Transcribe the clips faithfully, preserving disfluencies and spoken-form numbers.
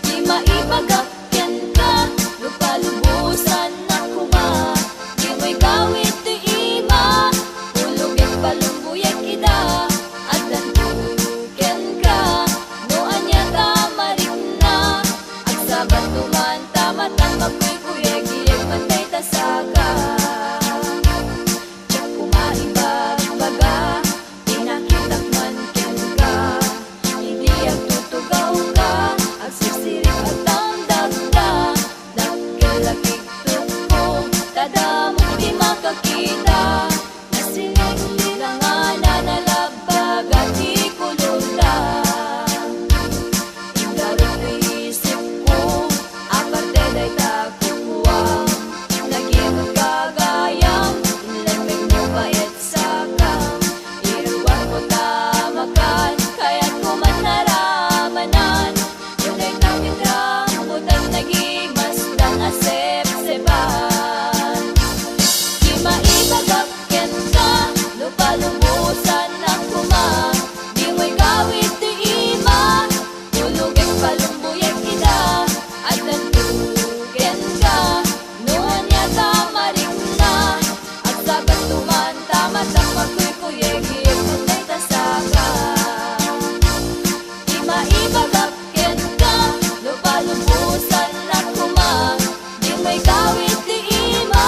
Di maibagak kenka, no palubosannak koma. Dimo igawid ti ima, ulogek, palumboyek ida. Addanto kenka, no ania ta marikna. Agsabatto man ta matang, magkuykuyegiyeg man dayta saka. Diak koma ibagbaga, pinakitak man kenka. Idi agtutugawka, agsirsirip, agdamdamda. Dakkel a kiktukko, ta damok ti makakita. Nasilinglilangana, nalabbaga ti kulorda. Indarut ti isipko, aparte dayta kukuam. Nagimut gagayam, inlemmengmo pay et sakam. Iruarko ta makan, kayatko man a ramanan. No dayta ti rambutan, nagimasdan a sepsepan. Di maibagak kenka, no palubosannak koma. Dimo igawid ti ima, ulogek, palumboyek ida. Addanto kenka, no ania ta marikna. Agsabatto man ta matang, magkuykuyegiyeg man dayta saka. Di maibagak kenka, no palubosannak koma. Dimo igawid ti ima,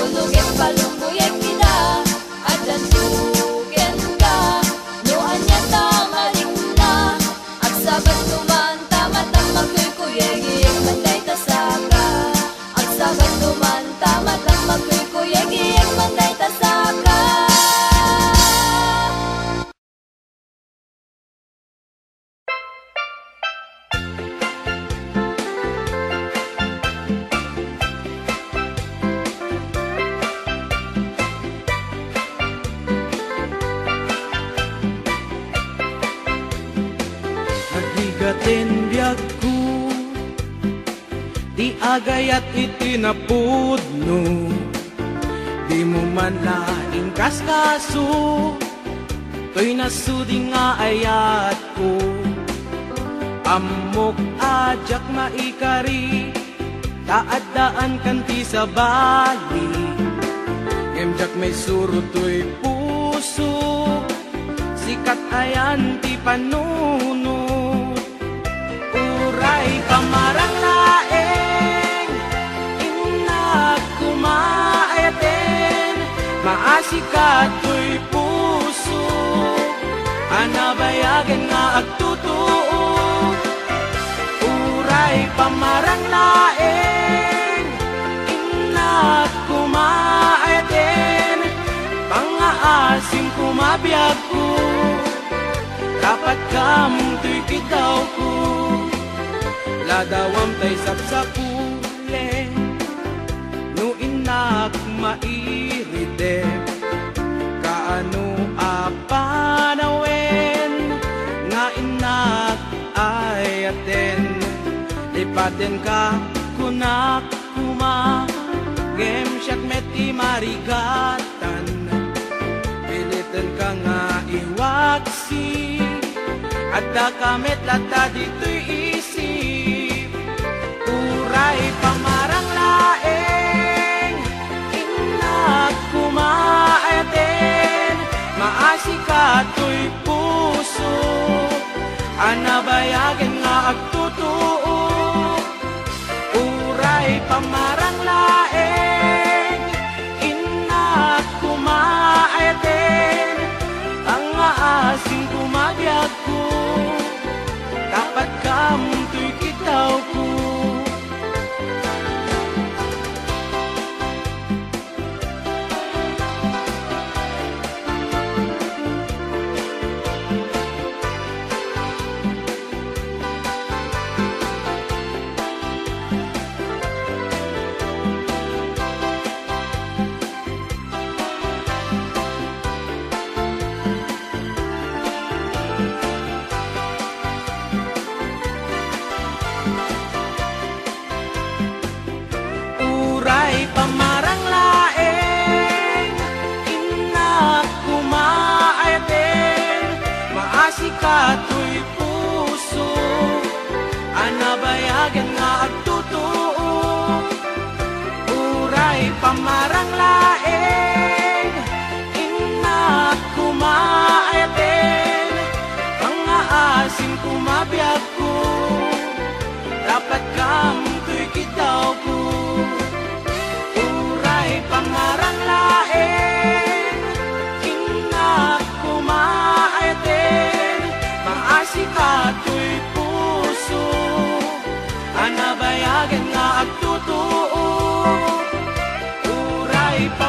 ulogek, palumboyek ida. Addanto kenka, no ania ta marikna. Agsabatto man ta matang, magkuykuyegiyeg man dayta saka. Agsabatto man ta matang, magkuykuyegiyeg man dayta saka. Agrigaten biagko, ti agayat iti napudno, dimo man la inkaskaso, toy nasudi nga ayatko. Ammok a diak maikari, ta addaankan ti sabali, ngem diak maisuro toy puso, sikat ayan ti panunot. Uray pamarang laeng, innak koma ayaten, maasika toy puso, a nabayagen nga agtutuo. Uray pamarang laeng, innak koma ayaten, pangngaasim koma biagko. Dapat kam toy kidawko, ladawam tay sapsapuleng. No innak mairidep, kaano a panawen nga innak ayaten? Lipatenka, kunak koma, ngem siak met ti marigatan. Pilitenka nga iwaksi, addaka met latta ditoy isip. Uray pamarang laeng, innak koma ayaten, maasika toy puso, a nabayagen nga agtutuo. Uray pamarang laeng, innak koma ayaten, pangngaasim koma biagko. Dapat kam Pamarang laeng, innak, kumaayten, pangngaasim kumabiagko, dapat kam toy kiddawko. Uray pamarang laeng, innak, kumaayten, maasika toy puso, a nabayagen nga agtutuo. Uray pa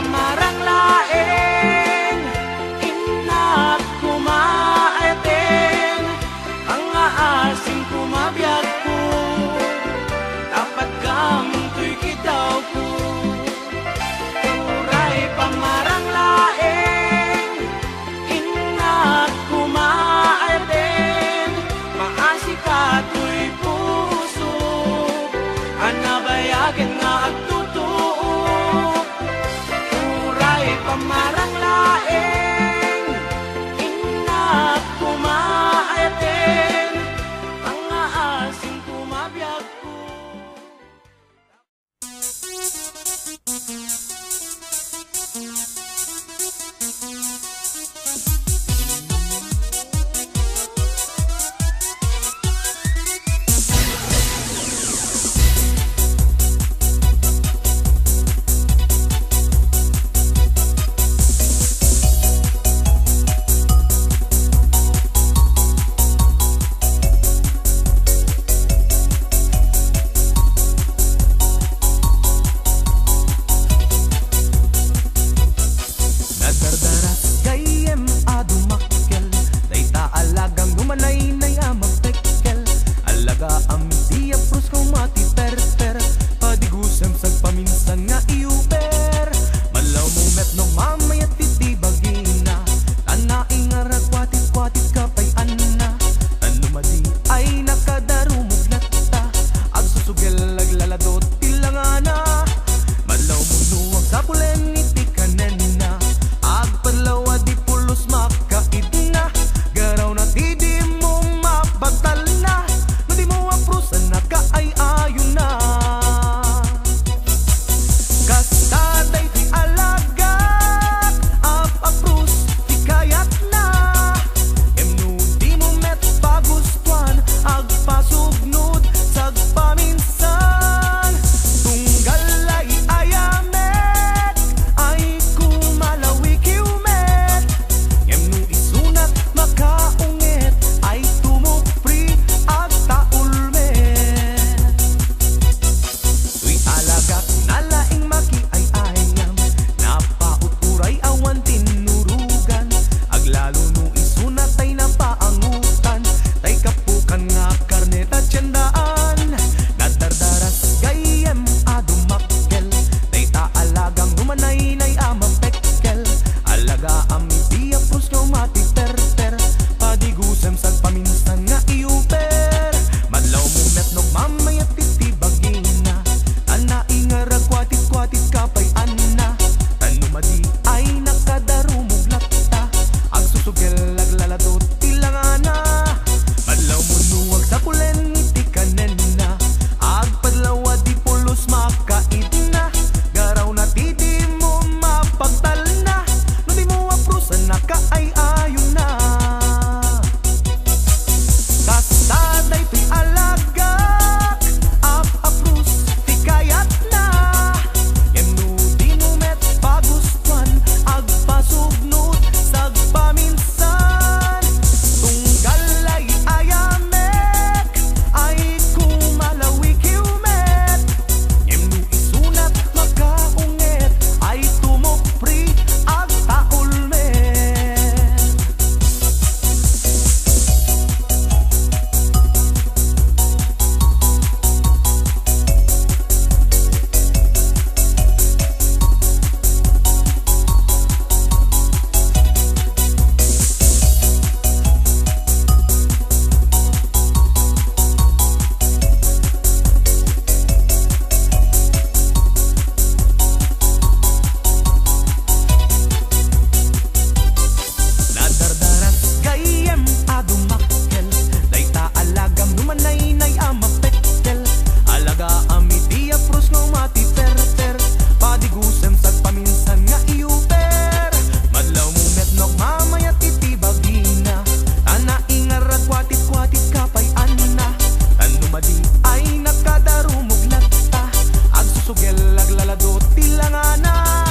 Adu ti langana,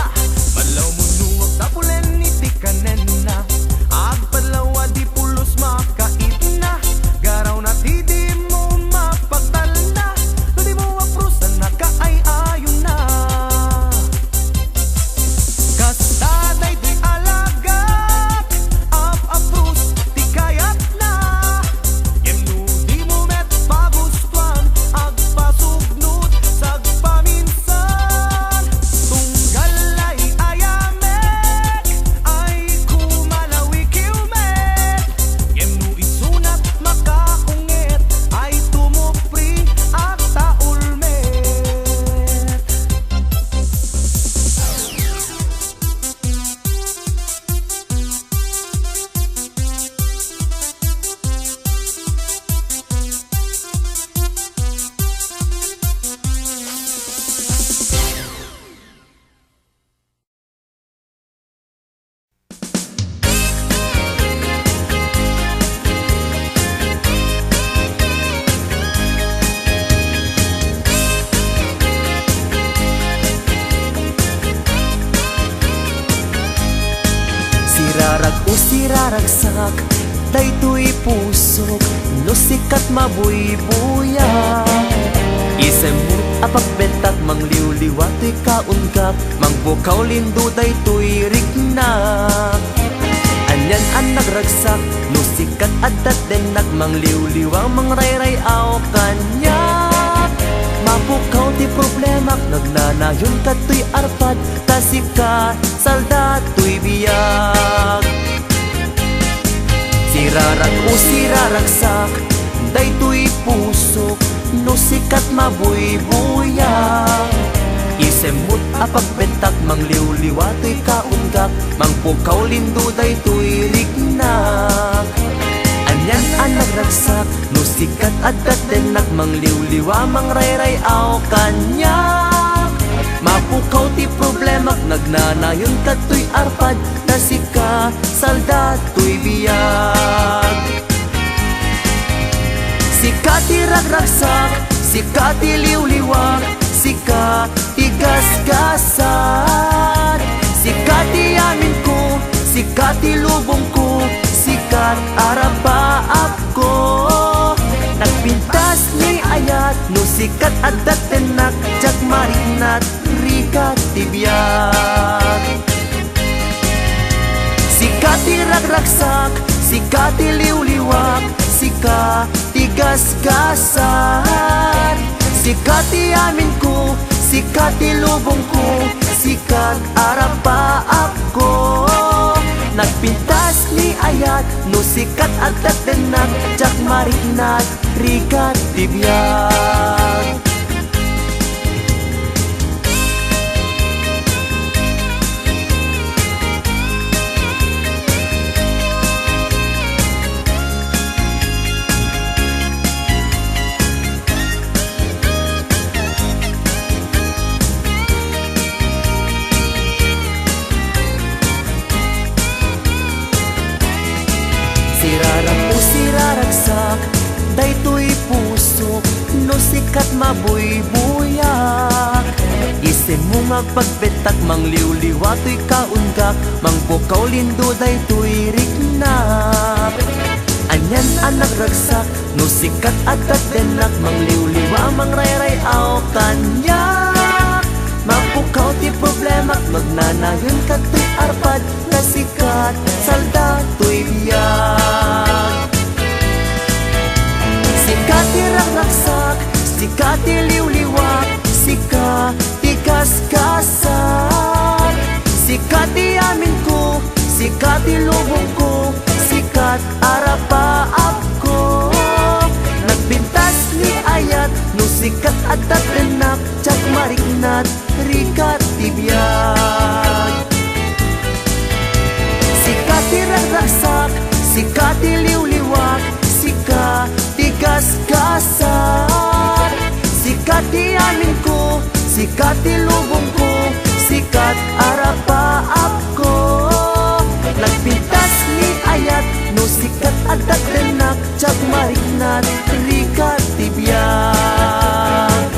madlaw muno agtapulen iti kanenna. Agpadlaw a di pulos makaitna, garawna ti dimo mapagtalna. No dimo aprusan, nakaay-ayonna. Kasta daytoy alagak, ap-aprus ti kayatna. Ngem no dimo met pagustuan, agpasubnot, sagpaminsan. Tunggal ay ayamek, ay kumalawikiw met. Ngem no isunat makaunget, ay tumupri, agtaul met. Sirarag-o siraragsak, daytoy pusok, no sikat mabuybuya. Isemmo a pagbentak, mangliwliwa toy kaungak, mangpukaw lindo daytoy riknak. Anian a nagragsak, no sikat adda dennak, mangliwliwa, mangrayray-aw kaniak. Mapukaw ti problemak, nagnanayon kadtoy arpad, ta sika salda toy biag. Sirarag-o siraragsak, daytoy pusok, no sikat mabuybuya. Isemmo a pagbentak, mangliwliwa toy kaungak, mangpukaw lindo daytoy riknak. Anian a nagragsak, no sikat adda dennak, mangliwliwa, mangrayray-aw kaniak. Mapukaw ti problemak, nagnanayon kadtoy arpad, ta sika salda toy biag. Sika ti ragragsak, sika ti liwliwak, sika ti gasgasat. Sika ti amin ko, sika ti lubong ko, sika arapaap ko. Nagpintas ni ayat, no sikat adda dennak, diak mariknat, rika ti biag. Sika ti ragragsak, sika ti liwliwak, sika ti gasgasat. Sika ti amin ko, sika ti lubong ko, sika arapaap ko. Nagpintas ni ayat, no sikat adda dennak, diak mariknat, rika ti biag. Sirarag-o siraragsak, daytoy pusok, no sikat mabuybuyak. Isemmo nga agpagbentak, mangliwliwa toy kaungak, mangpukaw lindo daytoy riknak. Anian a nagragsak, no sikat adda dennak, mangliwliwa, mangrayray-aw kaniak. Mapukaw ti problemak, nagnanayon kadtoy arpad, ta sika salda toy biag. Sika ti ragragsak, sika ti liwliwak, sika ti gasgasat. Sika ti amin ko, sika ti lubong ko, sika arapaap ko. Nagpintas ni ayat, no sikat adda dennak, diak mariknat, rika ti biag. Sika ti ragragsak, sika ti liwliwak, sika ti gasgasat. Sika ti amin ko, sika ti lubong ko, sika arapaap ko. Nagpintas ni ayat, no sikat adda dennak, diak mariknat, rika ti biag.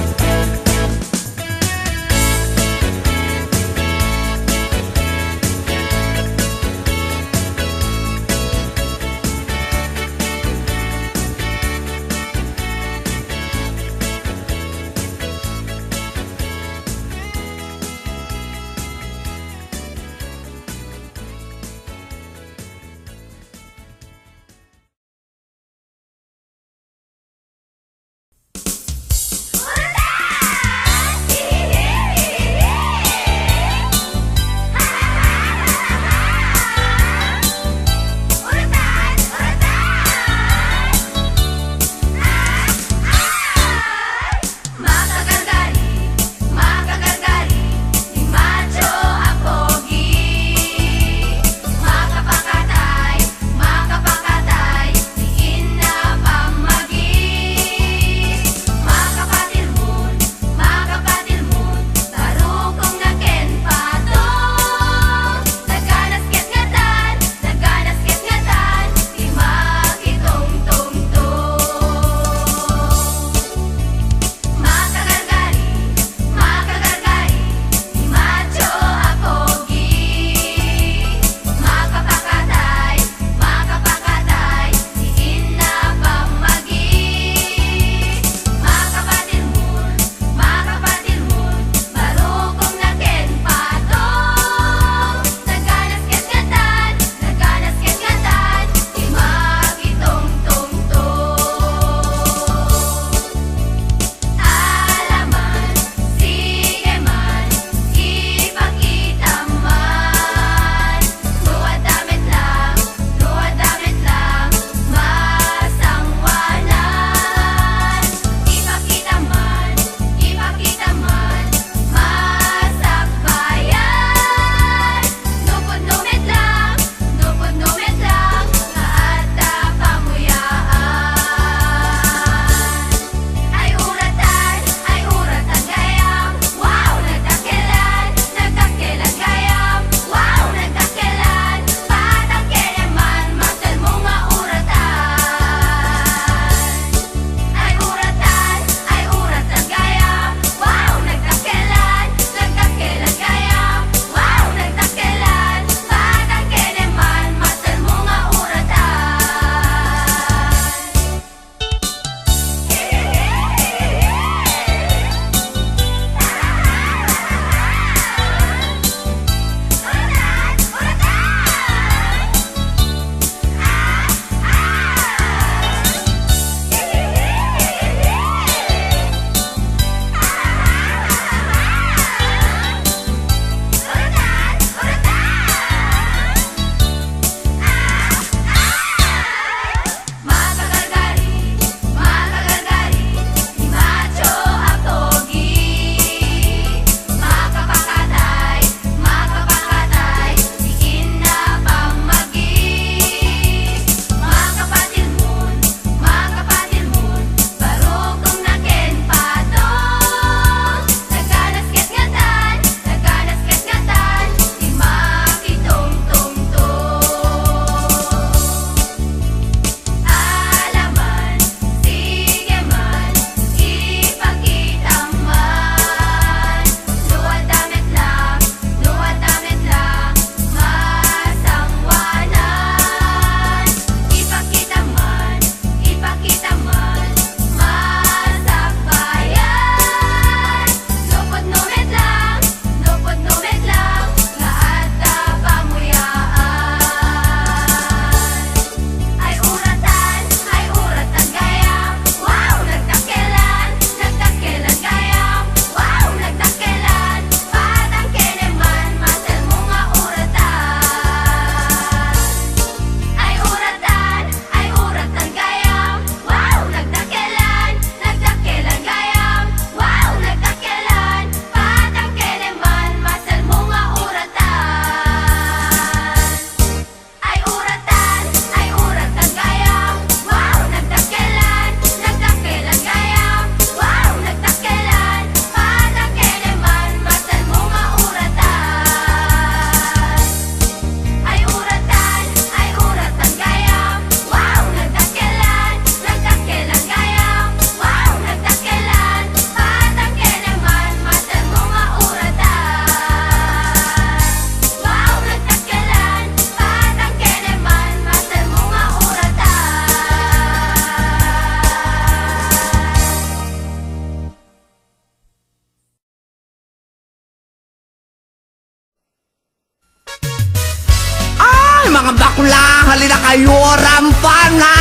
Bakla, halina kayo, rampana!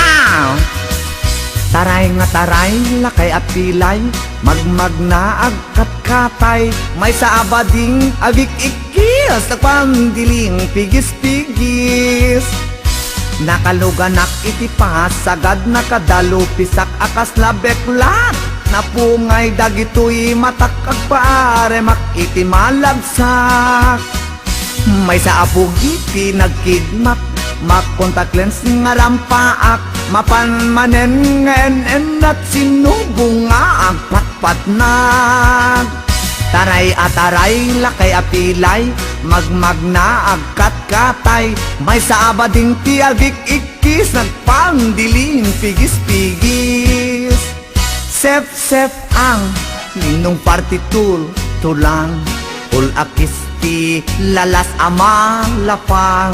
Taray nga taray, lakay a pilay, magmagna agkatkatay, maysa a bading agik-ikkis, nagpandiling pigis-pigis. Nakaluganak iti pasagad, nakadalupisak a kasla beklat, napungay dagitoy matak, agpaaremak iti malagsak. Maysa a pugi ti nagkidmak, magkontak lens nga rampaak, mapan manen nga en-ennat, sinubo nga agpatpatnag. Taray a taray, lakay a pilay, magmagna agkatkatay, maysa a bading ti agik-ikkis, nagpandiling pigis-pigis. Sep-sep ang ninong party tool, tulang, ul-akis ti lalas a malapang.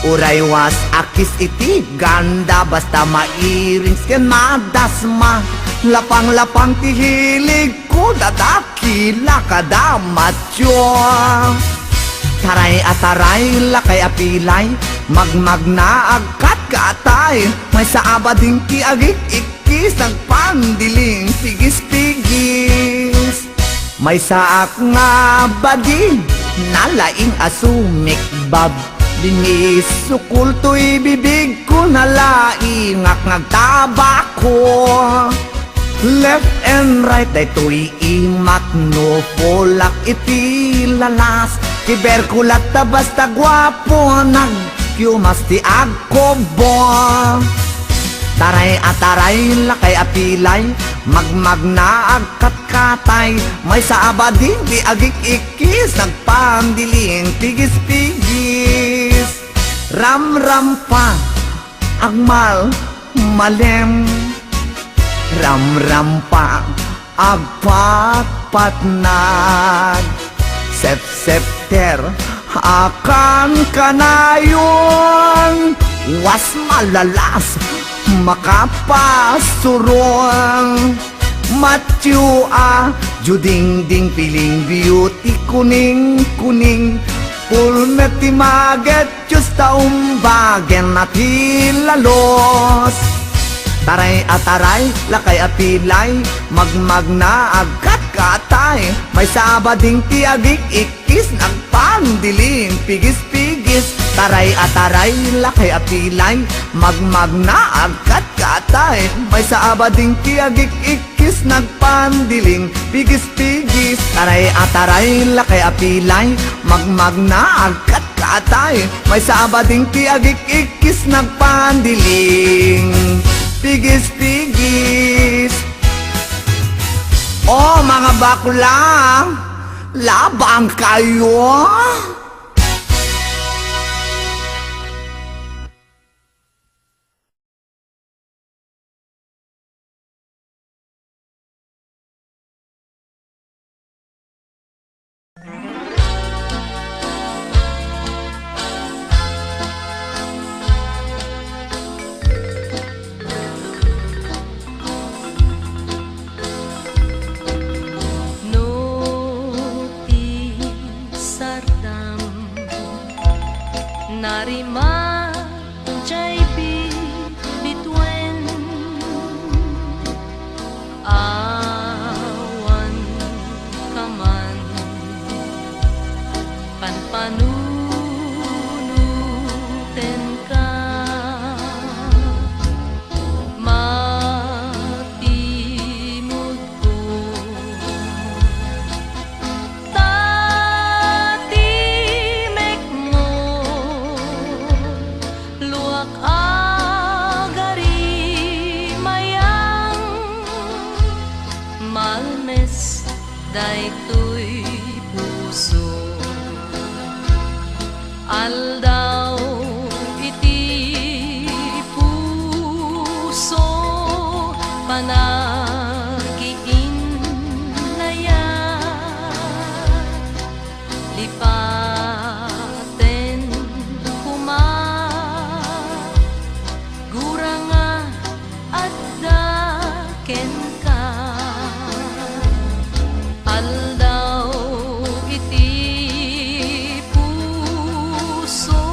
Uray was-akis iti ganda, basta mairings ken madasma. Lapang-lapang ti hilig ko, dadakila kada matyo. Taray a taray, lakay a pilay, magmagna agkatkatay, maysa a bading ti agik-ik- kis, nagpandiling pigis-pigis. Maysaak nga bading, nalaing a sumikbab. Binisukol toy bibig ko, nalaingak nga agtabako. Left and right, daytoy imak no polak iti lalas. Ti berkulat ta basta guapo, nagkiumas ti agkubbo. Taray a taray, lakay a pilay, magmagna agkatkatay, maysa a bading ti agik-ikkis, nagpandiling pigis-pigis. Ramrampa, agmalmalem. Ramrampa, agpatpatnag. Sepsepter a kankanayon, was malalas, makapasuron. Matyo a judingding, piling beauty, kuning-kuning. Pulmet ti maget, Diyos ta umbagen a ti lalos. Taray a taray, lakay a pilay, magmagna agkatkatay, maysa a bading ti agik-ikkis, nagpandiling pigis-pigis. Taray a taray, lakay a pilay, magmagna agkatkatay, maysa a bading ti agik-ik- kis, nagpandiling pigis-pigis. Taray a taray, lakay a pilay, magmagna agkatkatay, maysa a bading ti agik-ikkis, nagpandiling pigis-pigis. O, mga bakla, labang kayo! No ti sardam narimak jay bitbituen, awan ka man panpanunotenka. Matimudko ta timekmo, luak a garimayang, malmes daytoy puso. Aldaw iti puso, panagiinnayat, lipaten koma, gura nga adda kenka. Aldaw iti puso,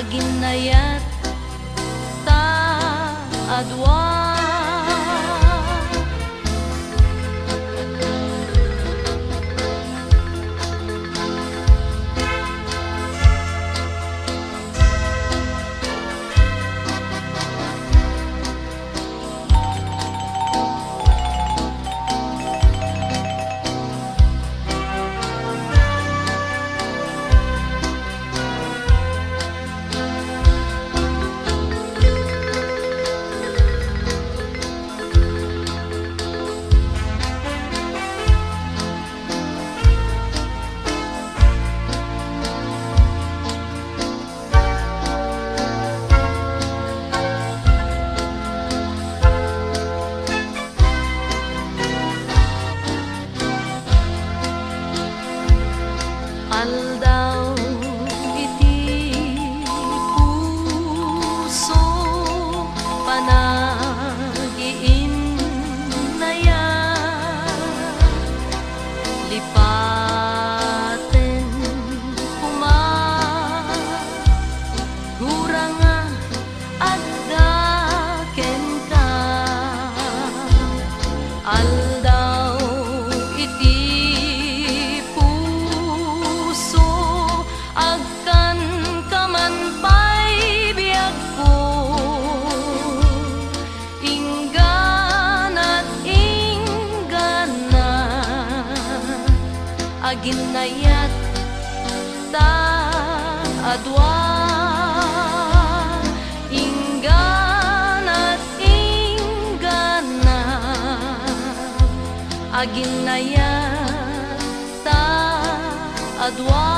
Aginnayat ta a dua. Aldaw iti puso, panagiinnayat, lipaten koma, gurang a adda kenka. Aldaw iti puso, agkanka man pay biagko. Ingganat, inggana, aginnayat ta a dua. Ingganat, inggana, aginnayat ta a dua.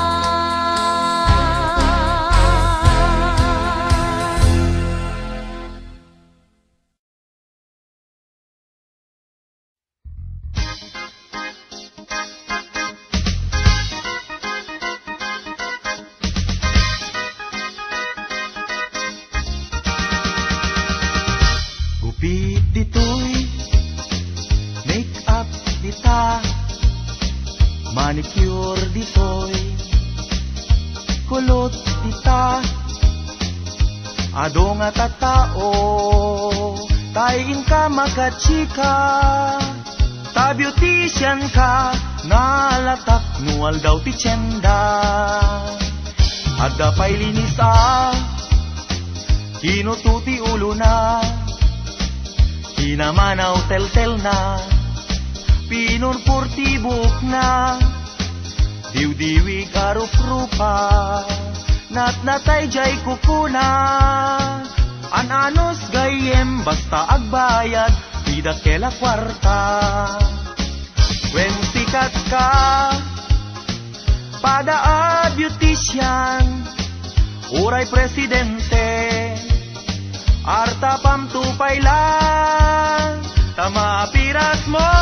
Gupit ditoy, make up dita, manicure ditoy, kulot dita. Adu nga tattao, tay inka makachika. Ta beautician ka, nalatak no aldaw ti tienda. Adda pay linis a kinuto ti ulona, kinamanaw teltelna, pinurpur ti buokna, diwdiwig a ruprupa, natnatay jay kukuna. An-anos gayyem basta agbayad ti dakkel a kuarta. Wen sikat ka, pada a beautician, uray presidente, artapam to pay lang, ta mapiras mo.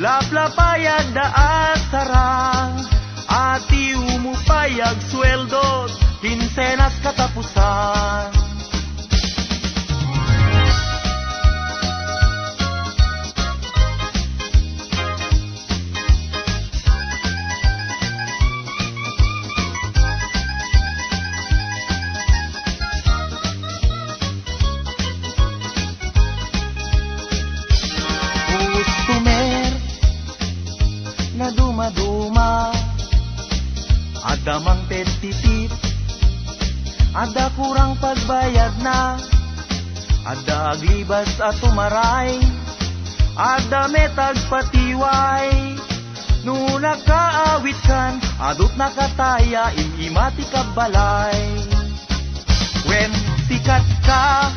Laplapay adda a sarang, atiwmo pay agsueldot, kinsenas katapusan. Customer na dumaduma, adda mangpet ti tip, adda kurang pagbayadna, adda aglibas a tumaray, adda met agpatiway. No nakaawitkan, adut nakataya, im-ima ti kabbalay. Wen sikat ka,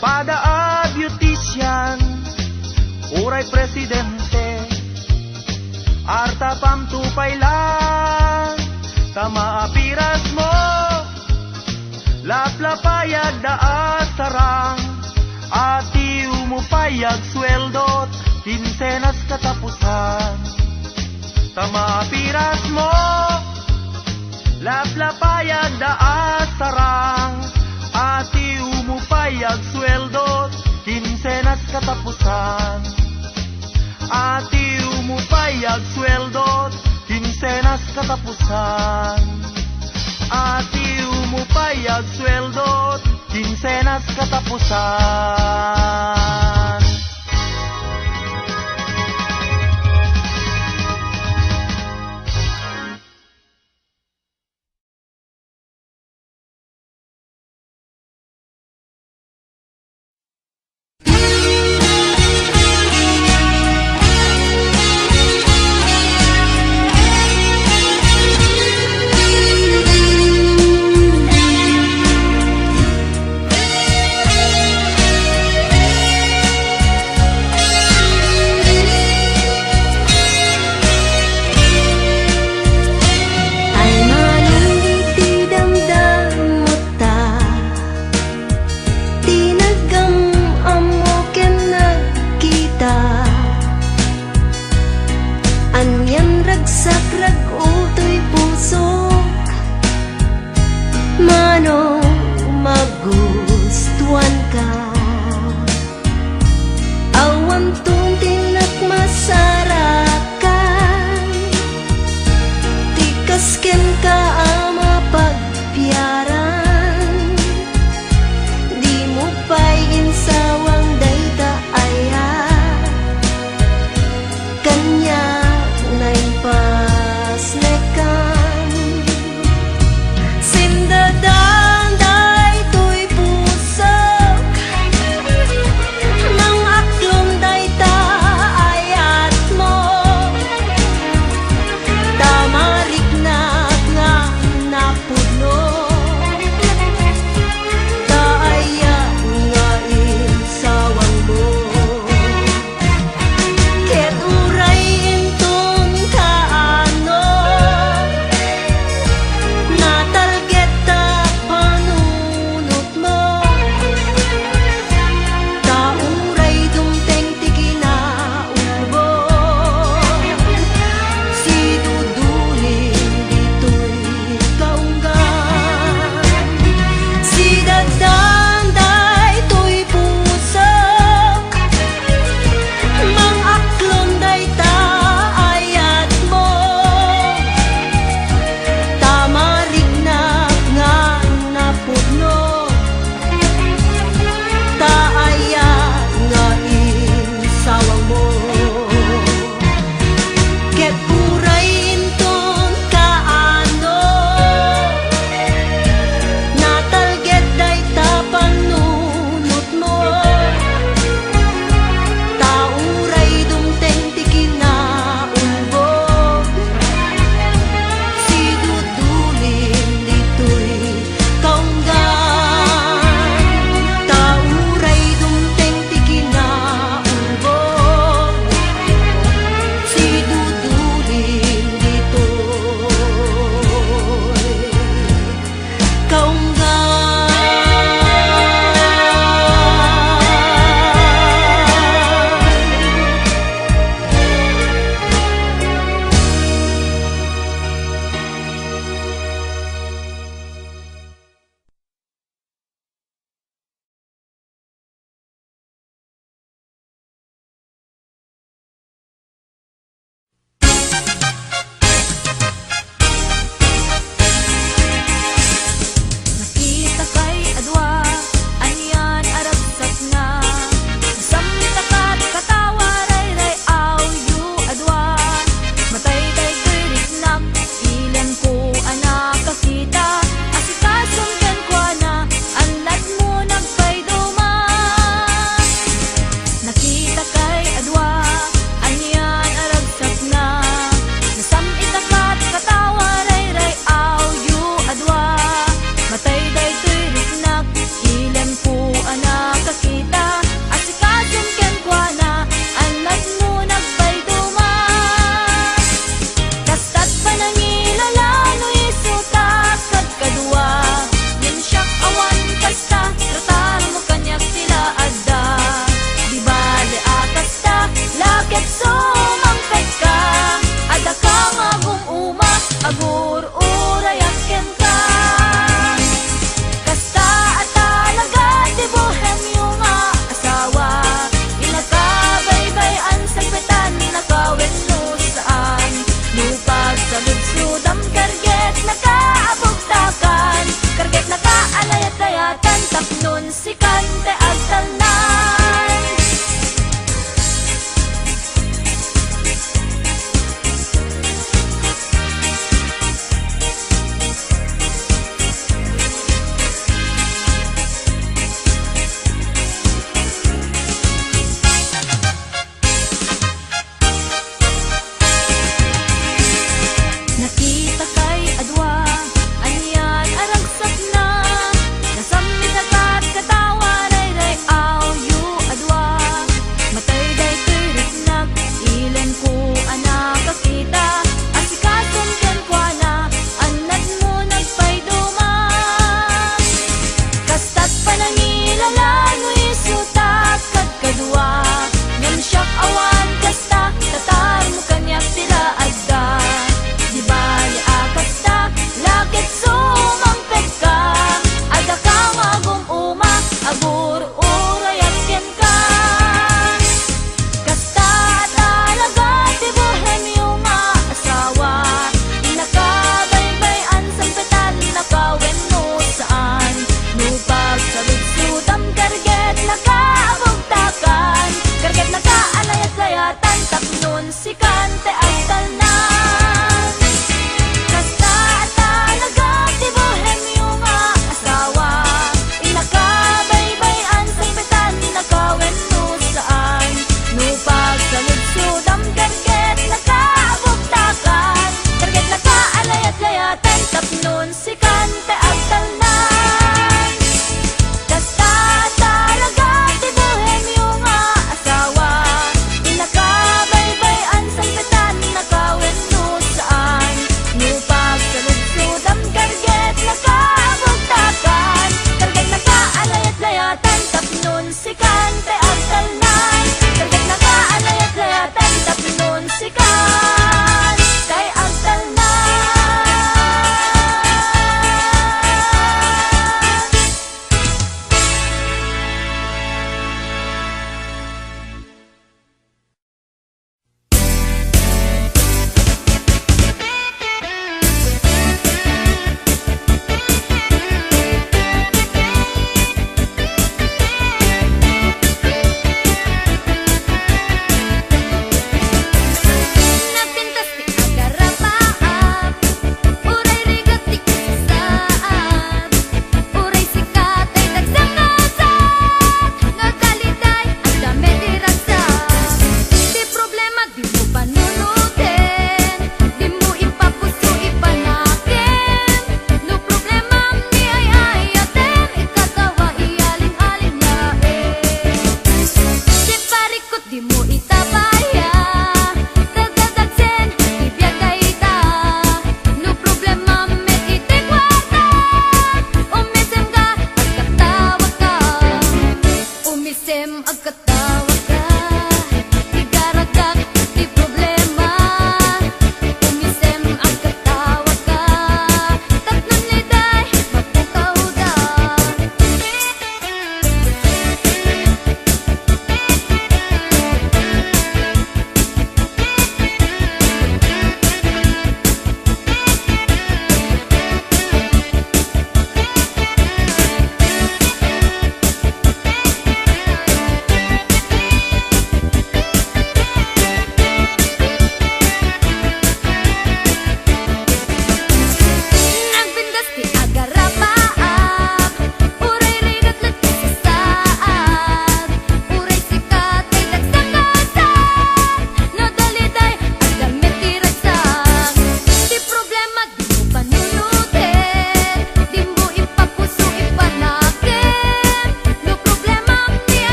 pada a beautician, uray presidente, artapam to pay lang, ta mapiras mo. Laplapay adda a sarang, atiwmo pay agsueldot, kinsenas katapusan. Ta mapiras mo. Laplapay adda a sarang, atiwmo pay agsueldot, kinsenas katapusan. Atiwmo pay agsueldot, kinsenas katapusan. At katapusan.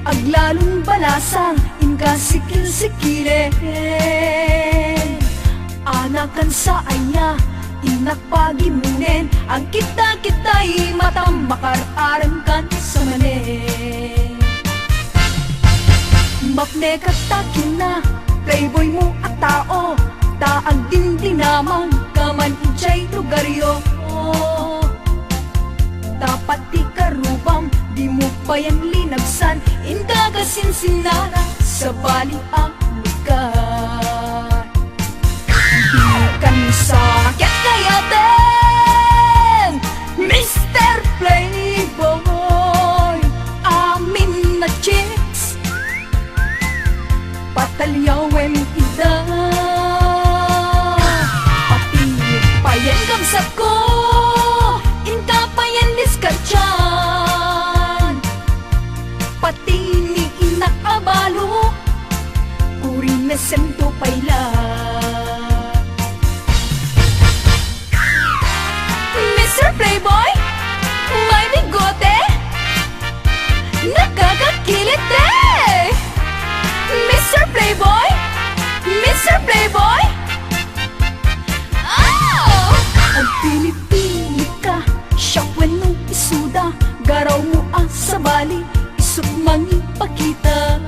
Aglalon balasang, inka sikil-sikilen. Anakan sa aya, innak pagimmunen. Agkita-kitay matam, makar-aramkan sa manen. Mapnekat ta kinna, playboy mo a tao, ta agdindinamag ka man idiay lugaryo. Dapat ti karubam, dimo payen linagsan, inka kasinsinara, sabali a lugar. Dikan sa ket kayaten, Mister Playboy, amin a chicks, pataliawem ida. Pati payen kabsatko, inka payen diskartian. Pati ni innak a balo, kuri mesem to pay la. Mister Playboy, may bigote, nakakakilit, eh! Mister Playboy, Mister Playboy, oh! Agpili-pili ka, siak wenno isuda, garaw mo a sabali, isut mangipakita.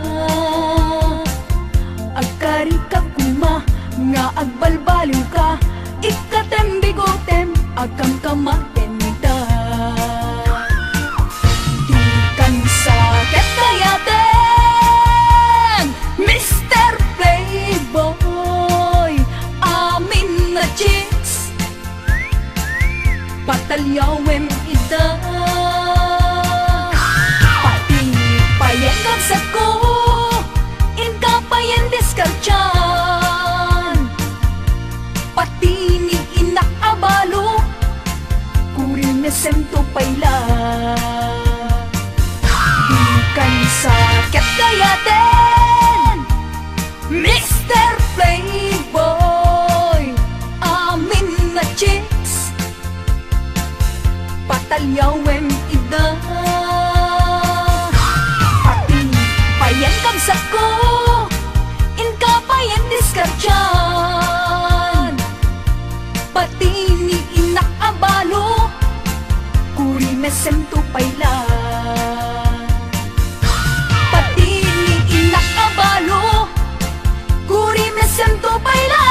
Agkari ka koma nga agbalbaliw ka, ikkatem bigotem, agkamkamatem ita. Dikan sa ket kayaten, Mister Playboy, amin a chicks, pataliawem ida. Pati payen kabsatko, inka payen diskartian. Pati ni innak a balo, kuri mesem to pay la. Dikan sa ket kayaten, Mister Playboy, amin a chicks, pataliawem ida. Pati payen kabsatko, inka payen diskartian. Pati ni innak a balo, kuri mesem to pay la. Pati ni innak a balo, kuri mesem to pay la.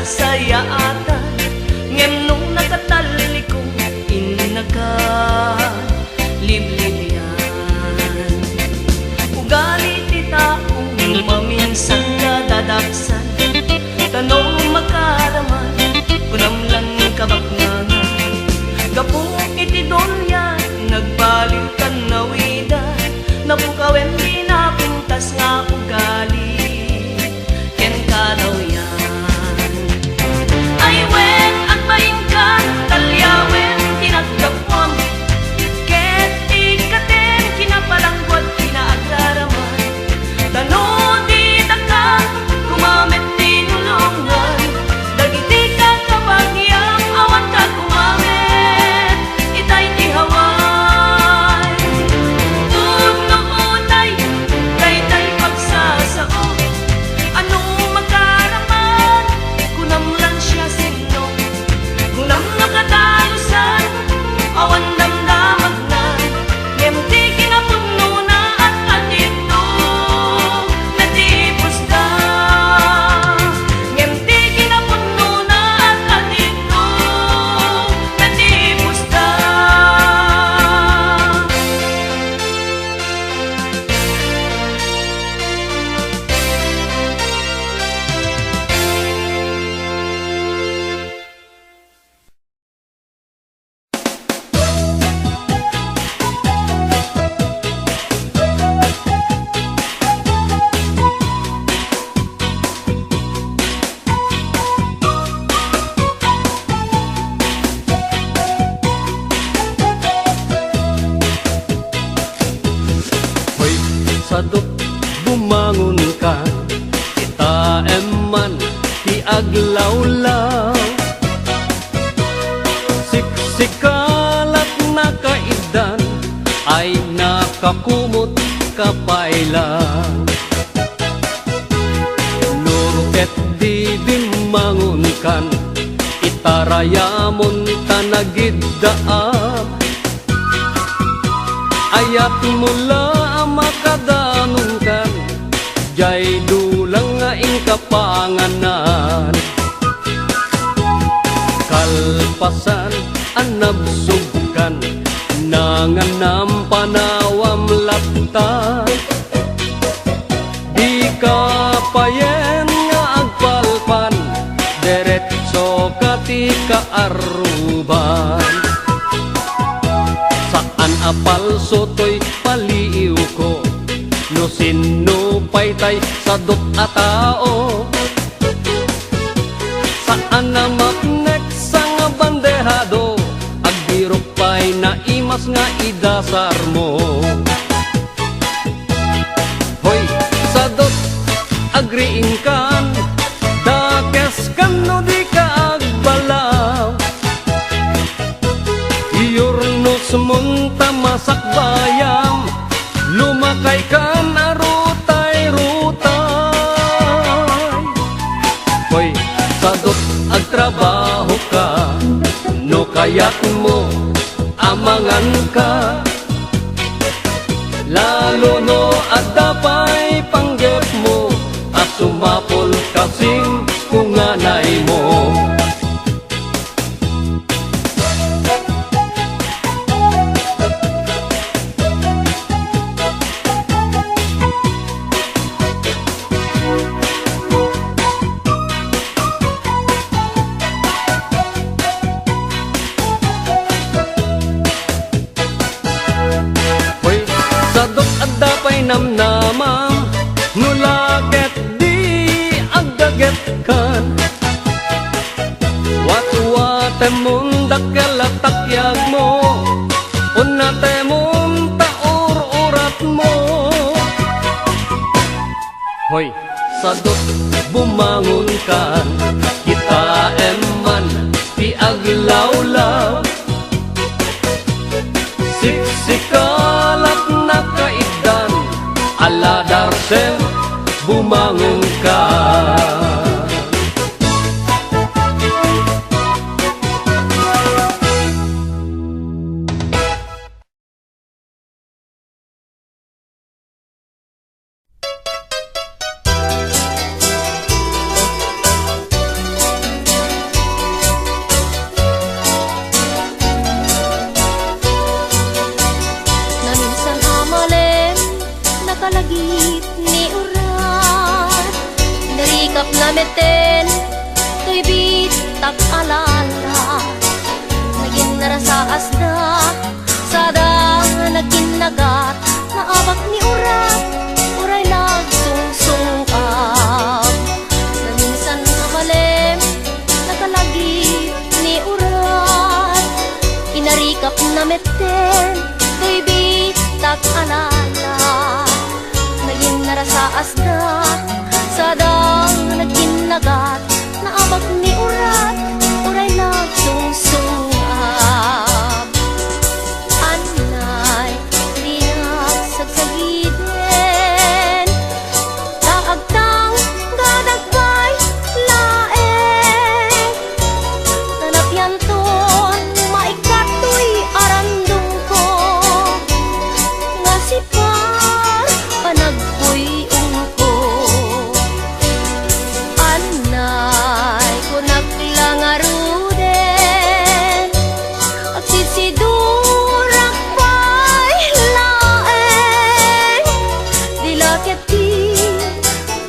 Sayaatan, ngem no nakatalliko, innaka liblibian. Ugali ti tao, maminsan nadadaksan, ta no makaraman, kunam lan kabaknangan. Gapu iti dolian, nagbalin kan nawidan, napukawen ti napintas nga ugali. Ken kadawian. Ay wen, agbainkan, taliawen ti naggapuam, ket ikkaten kinapalangguad ti naagraraman. Ta no di daka, kumamet ti nulongan, dagiti kakabagiam, awan ka kumamet. Itay ti haway. Pudno unay, daytay pagsasao. Ano makaraman, kunam lan siasino. Kunam no katalusan, awan damdamagna. Ngem ti kinapudnona, at atidto, natipusda. Ngem ti kinapudnona, at atidto, natipusda. Hoy, sadot, bumangonkan, kitaem man ti aglawlaw. Siksikalat nakaiddan, ay nakakumot ka pay la. Nurket di bimmangonkan, itarayamon ta nagiddaam. Ayatmo la a makadanonkan, jay dulang nga inka panganan. Kalpasan a nabsogkan, nanganam panawam latta. Dika payen nga agpalpan, diretso ka ti kaarruban. Saan a palso toy paliiwko, no sinno pay tay sadot a tao. Saan a mapnek sa nga bandehado, agbirok pay naimas nga idasarmo. Hoy, sadot, agriingkan, dakeskan no dika agbalaw. Iyurnosmon ta masakbayam, lumakaykan a rutay-rutay. Hoy, sadot, agtrabahoka, no kayatmo, amanganka. Lalo no adda pay panggepmo a sumapul kasin kunganaymo. Hoy, sadot adda pay namnamam, no la ket di aggagetkan. Watwatemon dakkel a takyagmo, unnatemon ta ur-uratmo. Hoy, sadot, bumangonkan, kitaem man ti aglawlaw. Siksikalat nakaiddan, ala darsem, bumangonkan. Kalagip ni urat, narikapna metten toy bitak a lalat. Naginarasaasda, sada nagkinnagat, naabak ni urat, uray nagsungsungab. Naminsan a malem, nakalagip ni urat, inarikapna metten toy bitak a lalat. Naginarasaasda, sada nagkinnagat, naabak ni urat, uray nagsungsungab. Anay, di nagsagsagiden, ta agtanggadak pay laeng. Nanapianton maikkat toy arandongko, nga sipar panagpuy-ongko. Anay, kunak la ngaruden, agsisidurak pay laeng. Di la ketdi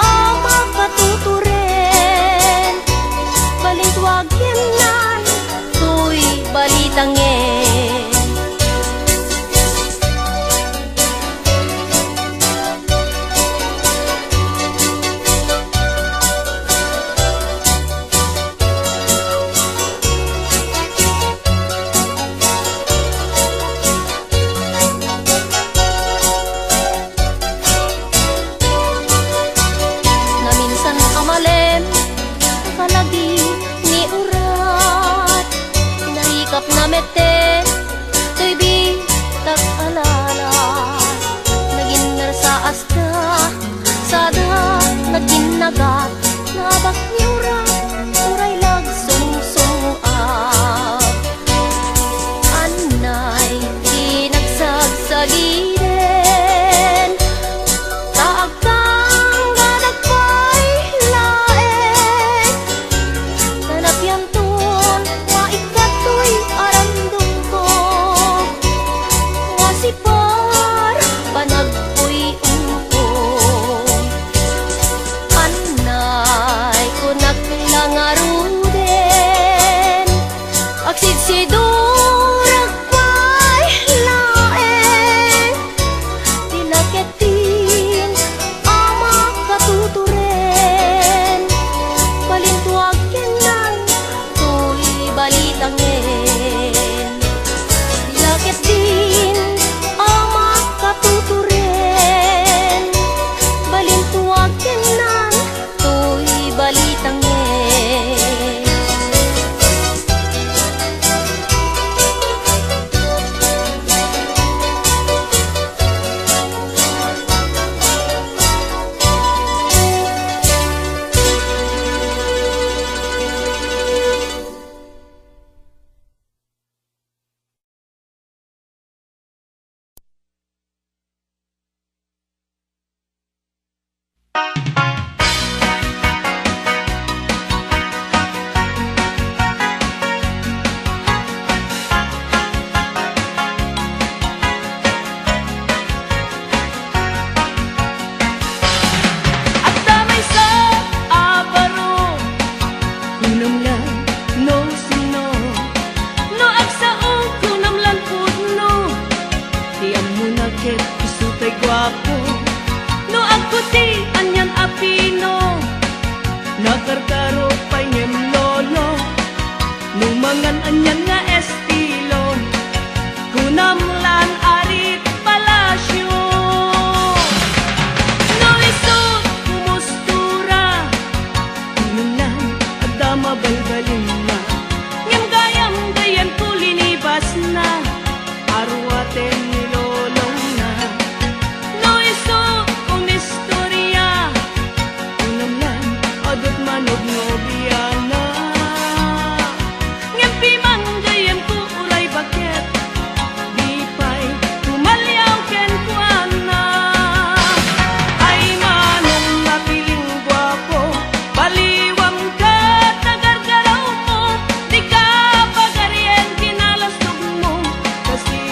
a makatuturen, balin tuagennan toy balitangen. Naminsan a malem, kalagip ni urat, inarikapna metten toy bitak a lalat. Naginarasaasda, sada nagkinnagat, naabak ni urat, uray nagsungsungab. Anay, di nagsagsagiden, ta agtanggadak pay laeng. Nanapianton maikkat toy arandongko, nga sipar panagpuy-ongko. Anay, kunak la ngaruden, agsidsidurak pay laeng. Di la ketdin a makatuturen, balin tuagennan toy balitangen. Di la ketdin a makatuturen, balin tuagennan toy balitangen. Adda maysa a baro, kunam la no sino. No agsao, kunam la pudno. Ti ammona ket isu tay guapo. No agputi, anian a pino. Nakarkaro pay ngem lolo. No mangan, anian nga estilo. Kunam lan arit palasyo. No isu kumustura, kunam lan adda mabalbalinna. Ngem gayam, gayyem, linibasna. Aruaten ni lolongna. No isu umistoria, kunam lan adat manobnobiana. Ngem piman gayyemko uray baket, di pay tumaliaw kenkuana. Ay, manong napiling guapo, baliwam ket nagargarawmo, dika pagarien ti nalasogmo, kasi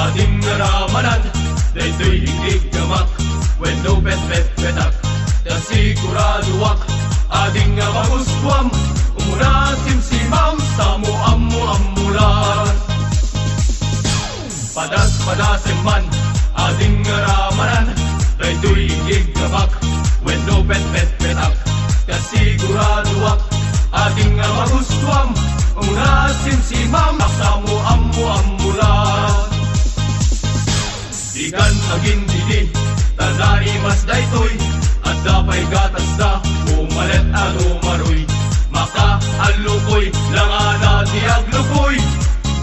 Ading nga ramanan, daytoy inggiggamak, wenno petpetpetak. Ta siguradoak, ading nga magustuam, umuna simsimam, sa mo ammo-ammo la. Padas-padasem man, ading nga ramanan, daytoy inggiggamak, wenno petpetpetak. Ta siguradoak, ading nga magustuam, umuna simsimam, sa mo ammo-ammo la. Dikan agindidi, ta naimas daytoy, adda pay gatasda, pumalit a numaroy. Makaallukoy, langana ti aglukoy,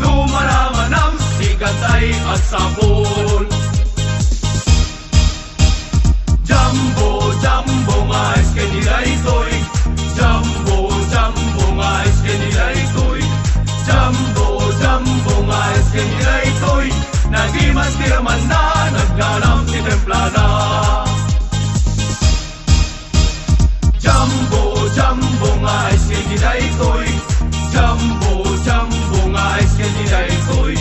no maramanam, sikatay agsapul. Jumbo, jumbo nga ice candy daytoy. Jumbo, jumbo nga ice candy daytoy. Jumbo, jumbo nga ice candy daytoy. Nagimas ti ramanna, nagdanam ti templana. Jumbo, jumbo nga ice candy daytoy. Jumbo, jumbo nga ice candy daytoy.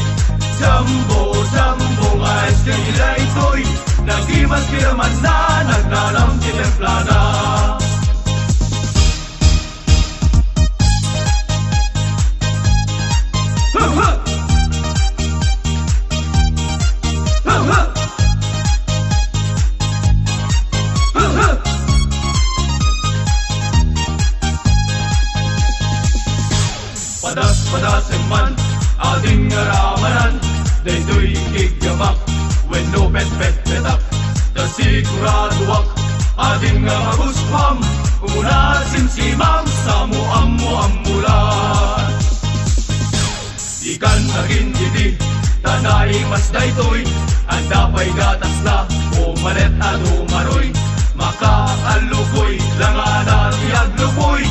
Jumbo, jumbo nga ice candy daytoy. Nagimas ti ramanna, nagdanam ti templana. Padas-padasem man, ading nga ramanan, daytoy inggiggamak, wenno petpetpetak. Ta siguradoak, ading nga magustuam, umuna simsimam, sa mo ammo-ammo la. Dikan agindidi, ta naimas daytoy, adda pay gatasna, pumalit a numaroy. Makaallukoy, langana ti aglukoy,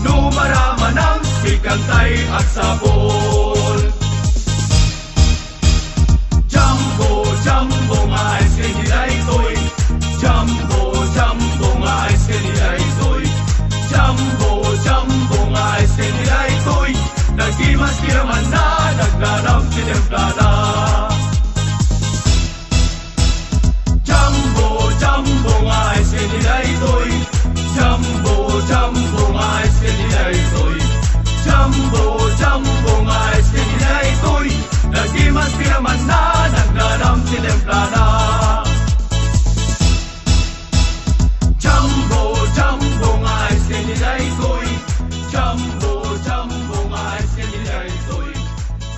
no maramanam, sikatay agsapul. Jumbo, jumbo nga ice candy daytoy. Jumbo, jumbo nga ice candy daytoy. Jumbo, jumbo nga ice candy daytoy. Nagimas ti ramanna, nagdanam ti templana. Jumbo, jumbo nga ice candy daytoy. Jumbo, jumbo nga ice candy daytoy. Jumbo, jumbo nga ice candy daytoy. Nagimas ti ramanna, nagdanam ti templana. Jumbo, jumbo nga ice candy daytoy. Jumbo, jumbo nga ice candy daytoy.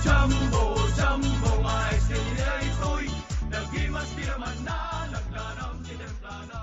Jumbo, jumbo nga ice candy daytoy. Nagimas ti ramanna, nagdanam ti templana.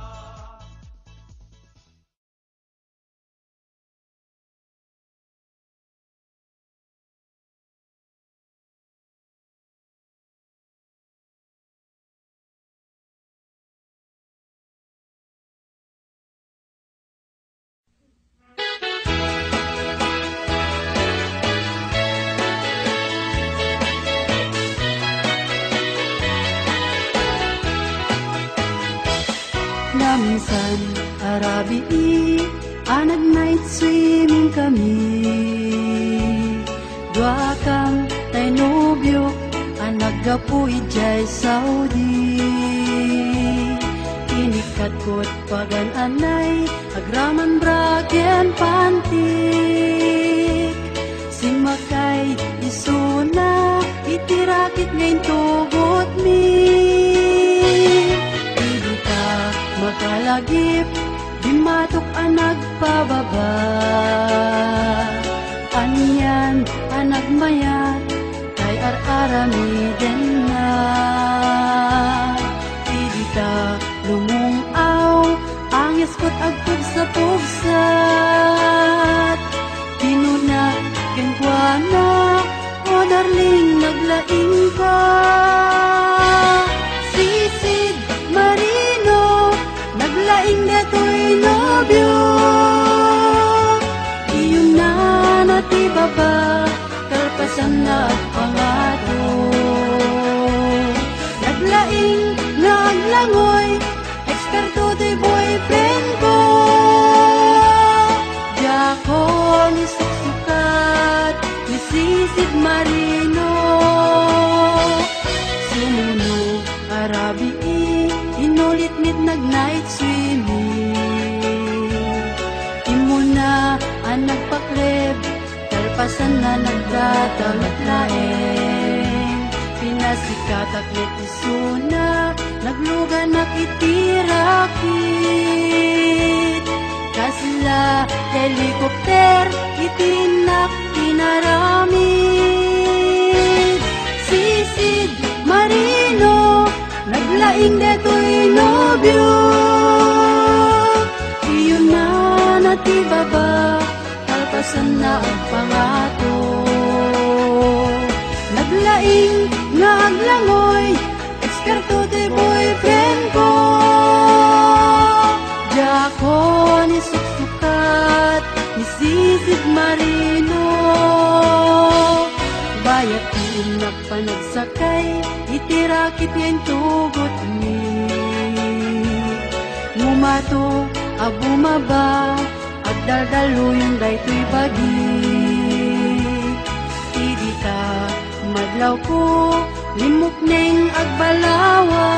Naminsan a rabii a nag-night swimming kami. Duakam tay nobiok a naggapu idiay Saudi. Inikkatkot pagan-anay, agraman bra ken pantik. Simmakay isuna iti rakit nga intugotmi. Idi ta makalagip, dimmatok a nagpababa. Anian a nagmayat, tay ar-aramidenna. Idi ta lumung-aw, angesko agpugsapugsat. Kinuna kenkuana, "O darling, naglaingka." Sisid Marino, naglaing datoy nobio. Iyunnana ti baba, kalpasanna agpangato. Naglaing nga aglangoy, eksperto ti boyfriend ko. Diakon isuksukat ni Sisid Marino. Sana nagdadamat laeng, pinasikatak met isuna, nagluganak iti rakit. Kasla helicopter iti innak inaramid. Sisid Marino, naglaing detoy nobio. Iyunana ti baba, kalpasanna agpangato. Naglaing nga aglangoy, eksperto ti boyfriend ko. Diakon isuksukat ni Sisid Marino. Bayat ti innak panagsakay iti rakit nga intugotmi. Ngumato a bumaba, agdaldaluyon daytoy bagi. Idi ta madlawko, limmukneng agbalawa.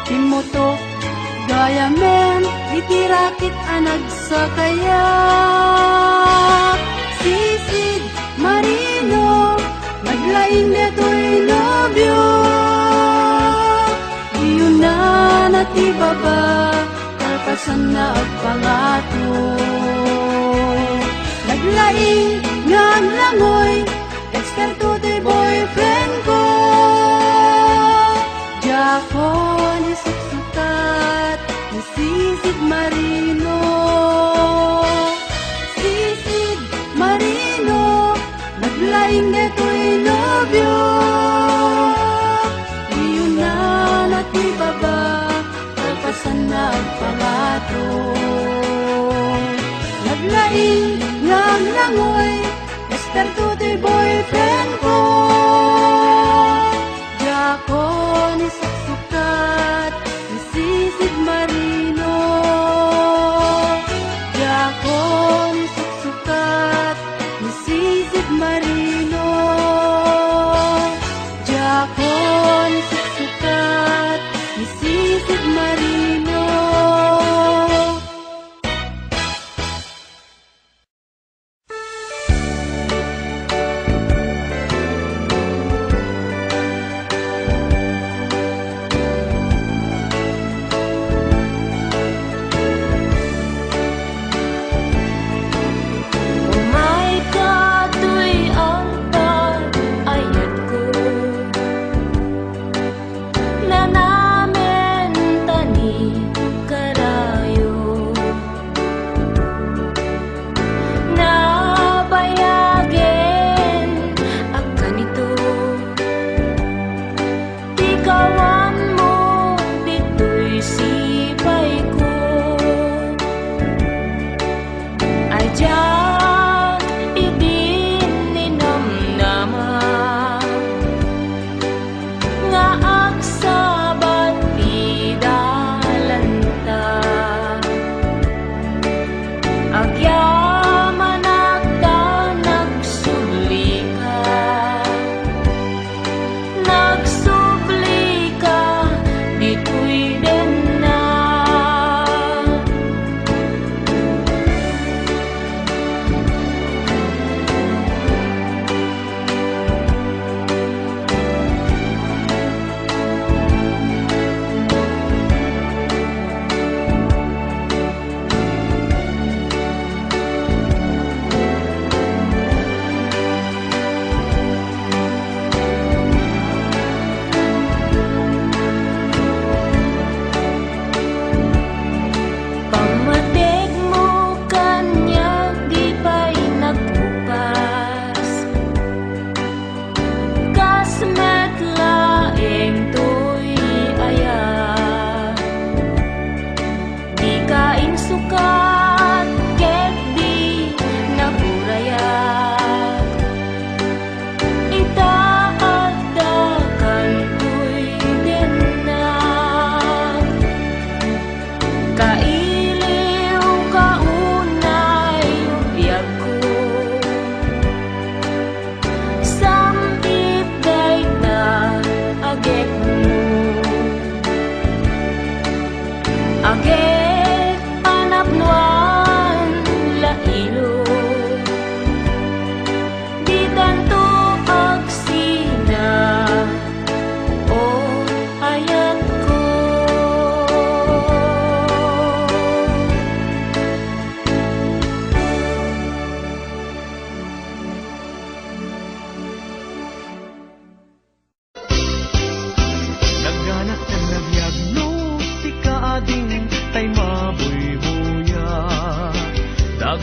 Timmutok gayamen iti rakit a nagsakayak. Sisid Marino, naglaing detoy nobio. Iyunana ti baba, kalpasanna agpangato. Naglaing nga aglangoy, eksperto ti boyfriend ko. Diakon isuksukat ni Sisid Marino. Sisid Marino, naglaing detoy nobio. Iyunana ti baba, kalpasanna agpangato. Naglaing nga aglangoy, eksperto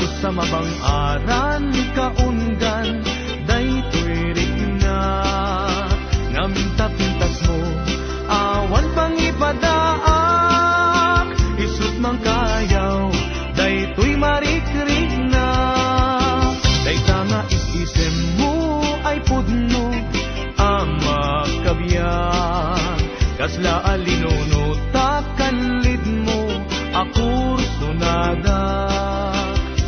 Sa mabang-aran kaunggan, daytoy rikna. Ngamin ta pintasmo, awan pangipadaak. Isut' mangkayaw, daytoy marikrikna. Dayta nga is-isemmo ay pudno a makabiag. Kasla a linuno ta kallidmo a kursunada.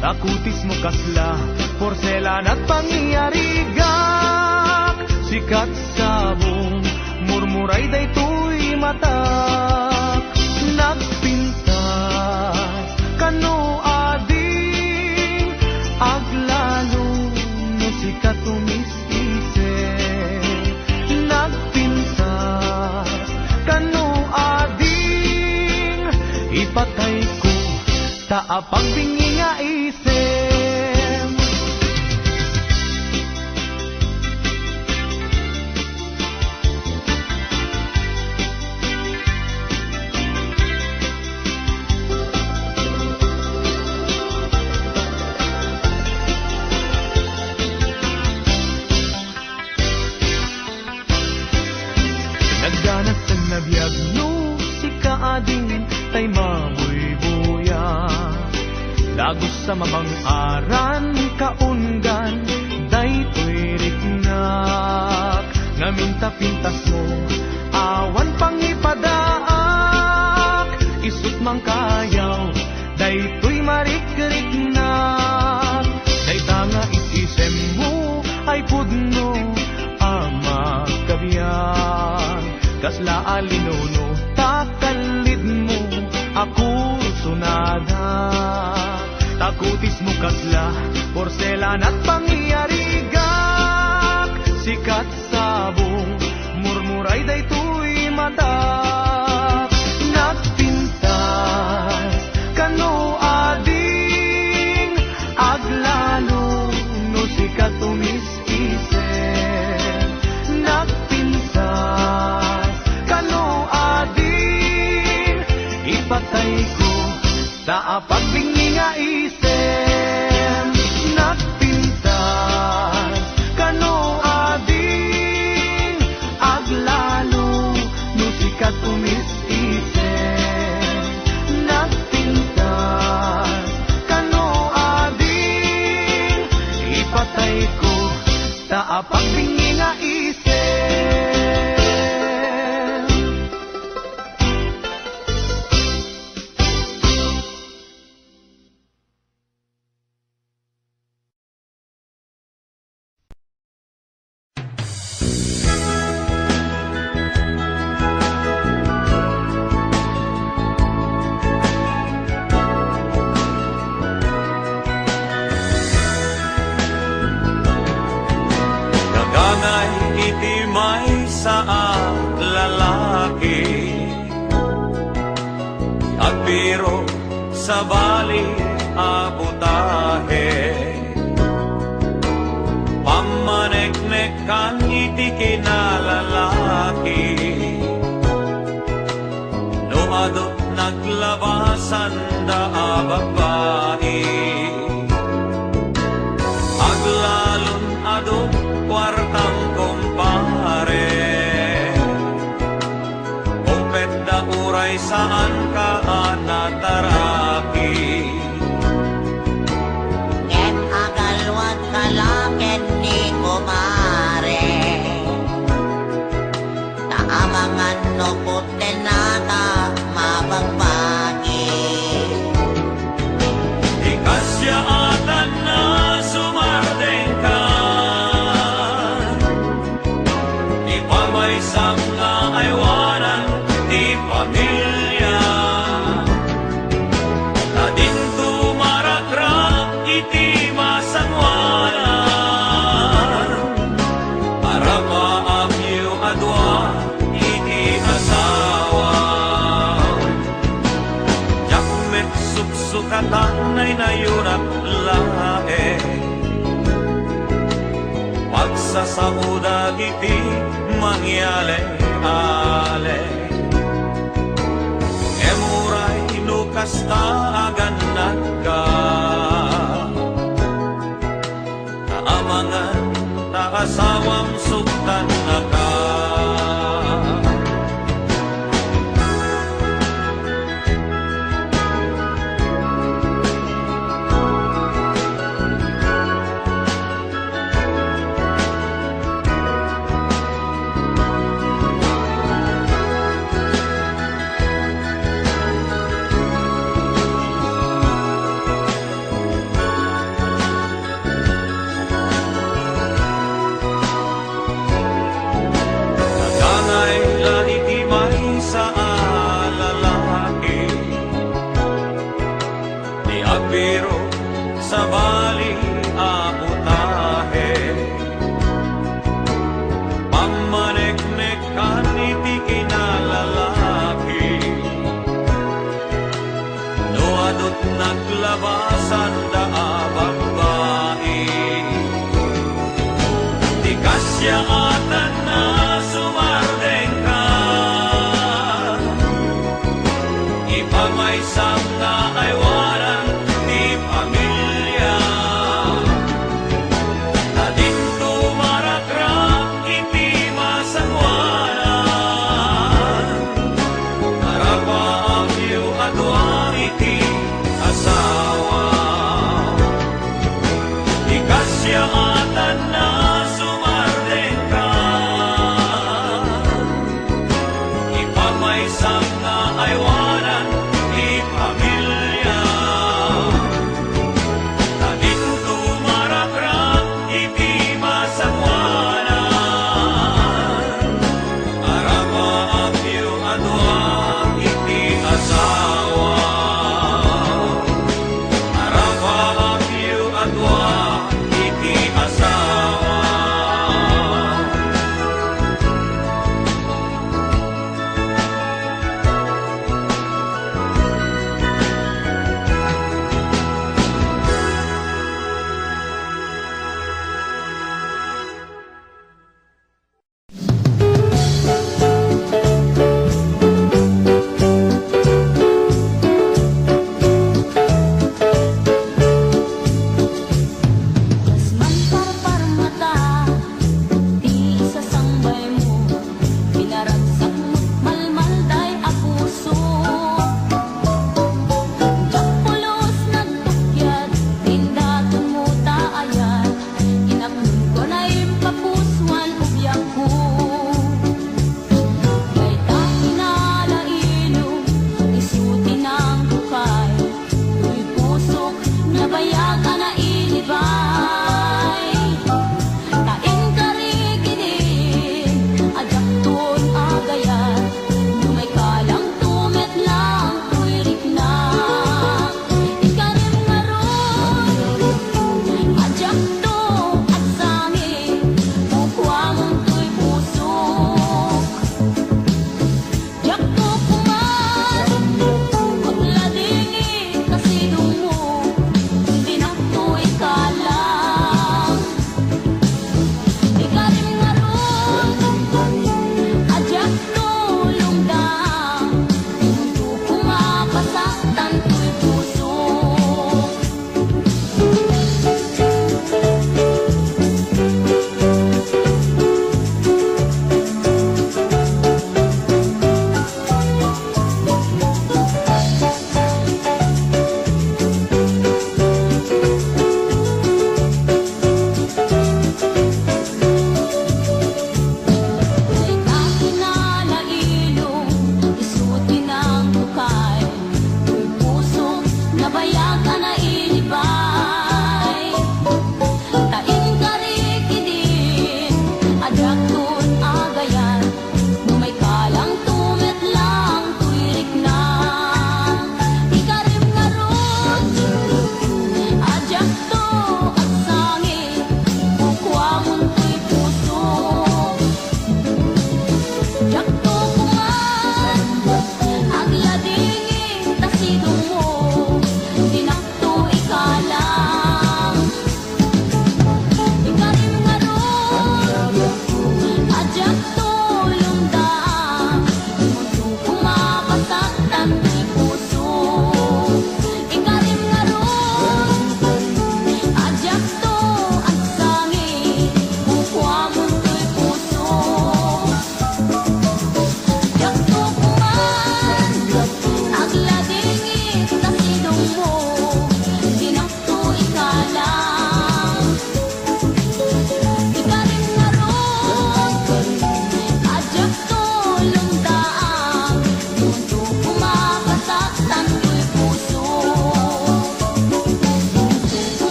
Ta kutismo kasla porselanat pangiyarigak. Sikat sabong, murmuray daytoy matak. Nagpintas kano ading, aglalo no sikat umis isip. Nagpintas kano ading, ipatayko ta apagbingi nga isip. Nagdanag tan nabiag no sika ading tay mabuybuya. Dagus sa mabang-aran kaunggan, daytoy riknak. Ngamin ta pintasmo, awan pangipadaak. Isut' mangkayaw, daytoy marikriknak. Dayta nga is-isemmo ay pudno a makabiag. Kasla a linuno ta kallidmo a kursunada. Ta kutismo kasla porselanat pangiyarigak. Sikat sabong, murmuray daytoy matak. Nagpintas kano ading, aglalo no sikat umis isip. Nagpintas kano ading, ipatayko ta apagbingi nga isip. Nagpintas kano ading, aglalo no sikat umis isip. Nagpintas kano ading, ipatayko ta apagbingi nga isip. Nagangay iti maysa a lalaki, agbiro sabali a putahe. Pammaneknekkan iti kinalalaki, no adu naglabasanda a babbai. Aglalon adu kuartam, kumpare. Kumpetda uray saanka a nataraki. Ngem agalwadka la ken ni kumare. Ta amangan no puttennata mabagbagi. Di kasiaatan a sumardengka. Ti pamaysam nga aywanan ti pamilia, ta dinto marakrak iti masangoanan. Aramaapyo a dua iti asawa. Diak met suksukatan, naynayunak laeng. Pagsasaudak iti mangiale-ale. Ngem uray no kasta a gannadka,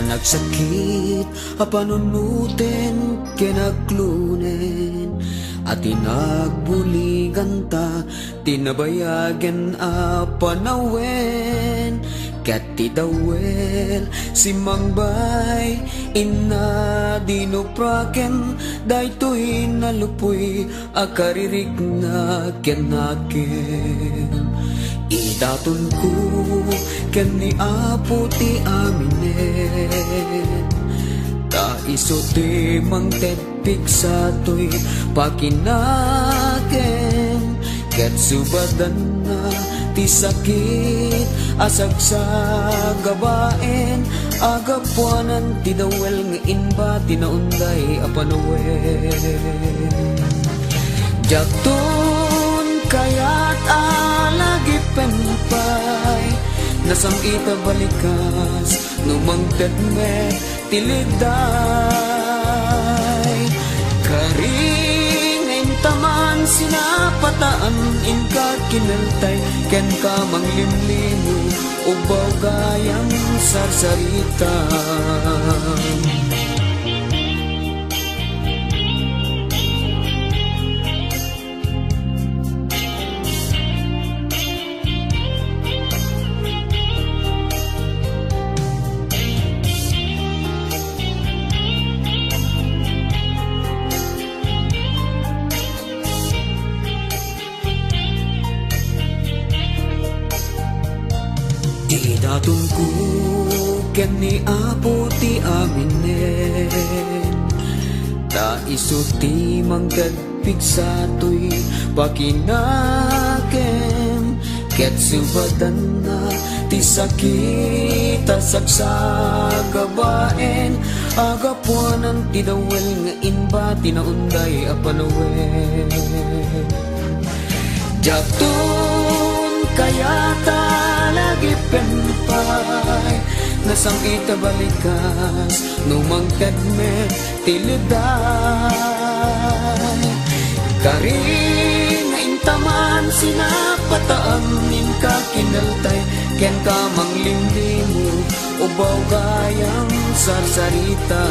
Nagsakit a panunoten ken aglunen a ti nagbuliganta ti nabayagen a panawen, ket ti dawel simmangbay inna dinupraken daytoy nalupoy a karirikna ken nakem. Idatonko ken ni Apo ti aminen, ta isu ti mangted pigsatoy pakinakem, ket subadanna ti sakit a sagsagabaen a gapuanan ti dawel nga imba ti naunday a panawen. Diakton kayat a lagipen pay, nasam-it a balikas no mangted met ti liday. Karin nga intaman sinapataan inka kineltay, kenka manglimlimo, ubaw gayam sarsarita. Idatonko ken ni Apo ti aminen, ta isu ti mangted pigsatoy pakinakem, ket subadanna ti sakit a sagsagabaen a gapuanan ti dawel nga imba ti naunday a panawen. Diakton kayat a lagipen pay, nasam-it a balikas no mangted met ti liday. Karin nga intaman sinapataan inka kineltay, kenka manglimlimo, ubaw gayam sarsarita.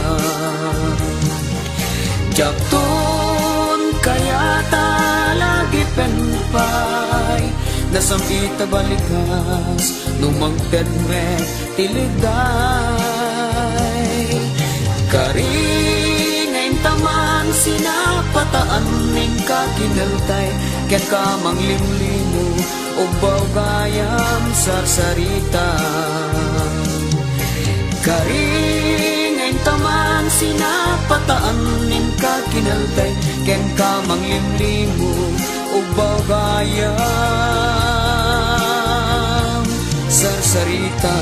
Diakton kayat a lagipen pay, nasam-it a balikas no mangted met ti liday. Karin nga intaman sinapataan inka kineltay, kenka manglimlimo, ubaw gayam sarsarita. Karin nga intaman sinapataan inka kineltay, kenka manglimlimo, ubaw gayam sarsarita.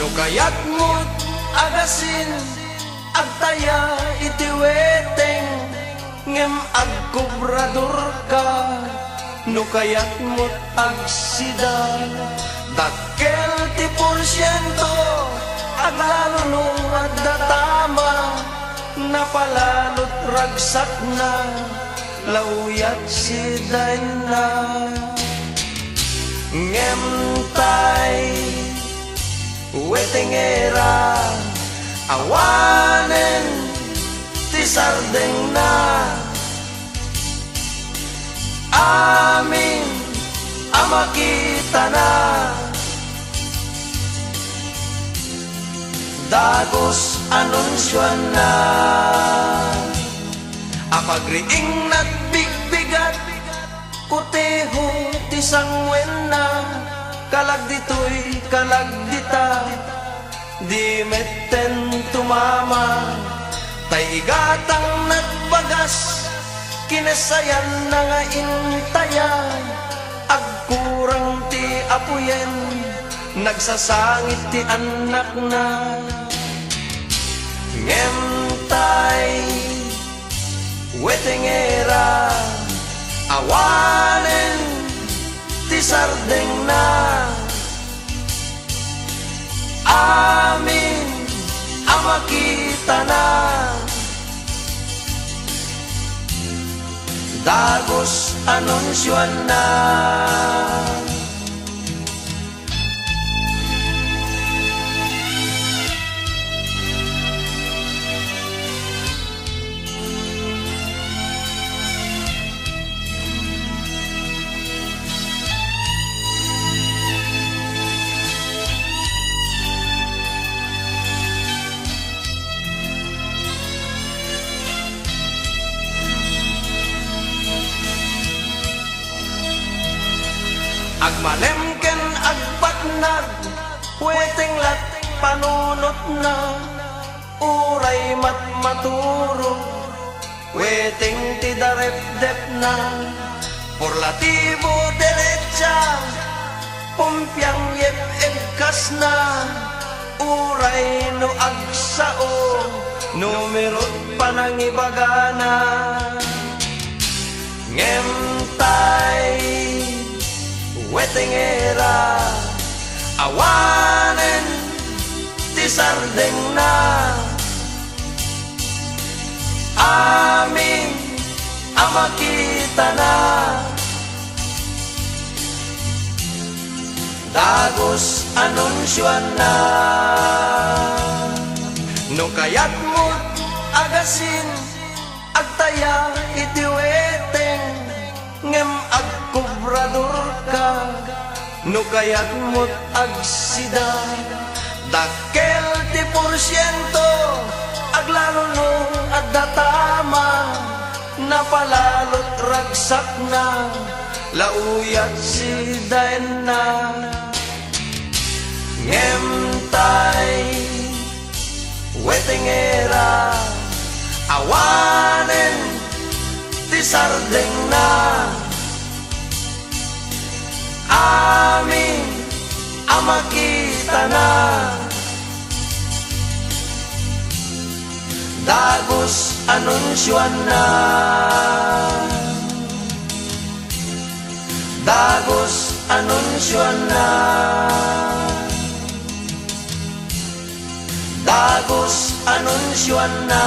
No kayatmo a gasin, agtaya iti weteng, ngem agkobradorka. No kayatmo agsida, dakkel ti porsiento, aglalo no adda tama, napalalot ragsakna, lauyat sidaenna. Ngem tay, wetengera, awanen ti sardengna. Amin a makitana, dagus anunsioanna. Apagriing nagbigbigat, kuteho ti sangwenna. Kalag ditoy, kalag dita, di metten tumama. Tay igatang nagbagas, kinasayan na nga intaya. Agkurang ti apuyen, nagsasangit ti annakna. Ngem tay, wetengera, awanen ti sardengna. Amin a makitana, dagus anunsioanna. Agmalem ken agbatnag, weteng lat panunotna, uray matmaturog, weteng ti darepdepna. Purlatibo derecha, pumpiang yep-ebkasna, uray no agsao, numerot panangibagana. Ngem tay, wetengera, awanen ti sardengna. Amin a makitana, dagus anunsioanna. No kayatmo agasin, agtaya iti weteng, ngem agkobradorka. No kayatmo agsida, dakkel ti porsiento, aglalo no adda tama, napalalot ragsakna, lauyat sidaenna. Ngem tay, wetengera, awanen ti sardengna. Amin a makitana, dagus anunsioanna. Dagus anunsioanna. Dagus anunsioanna.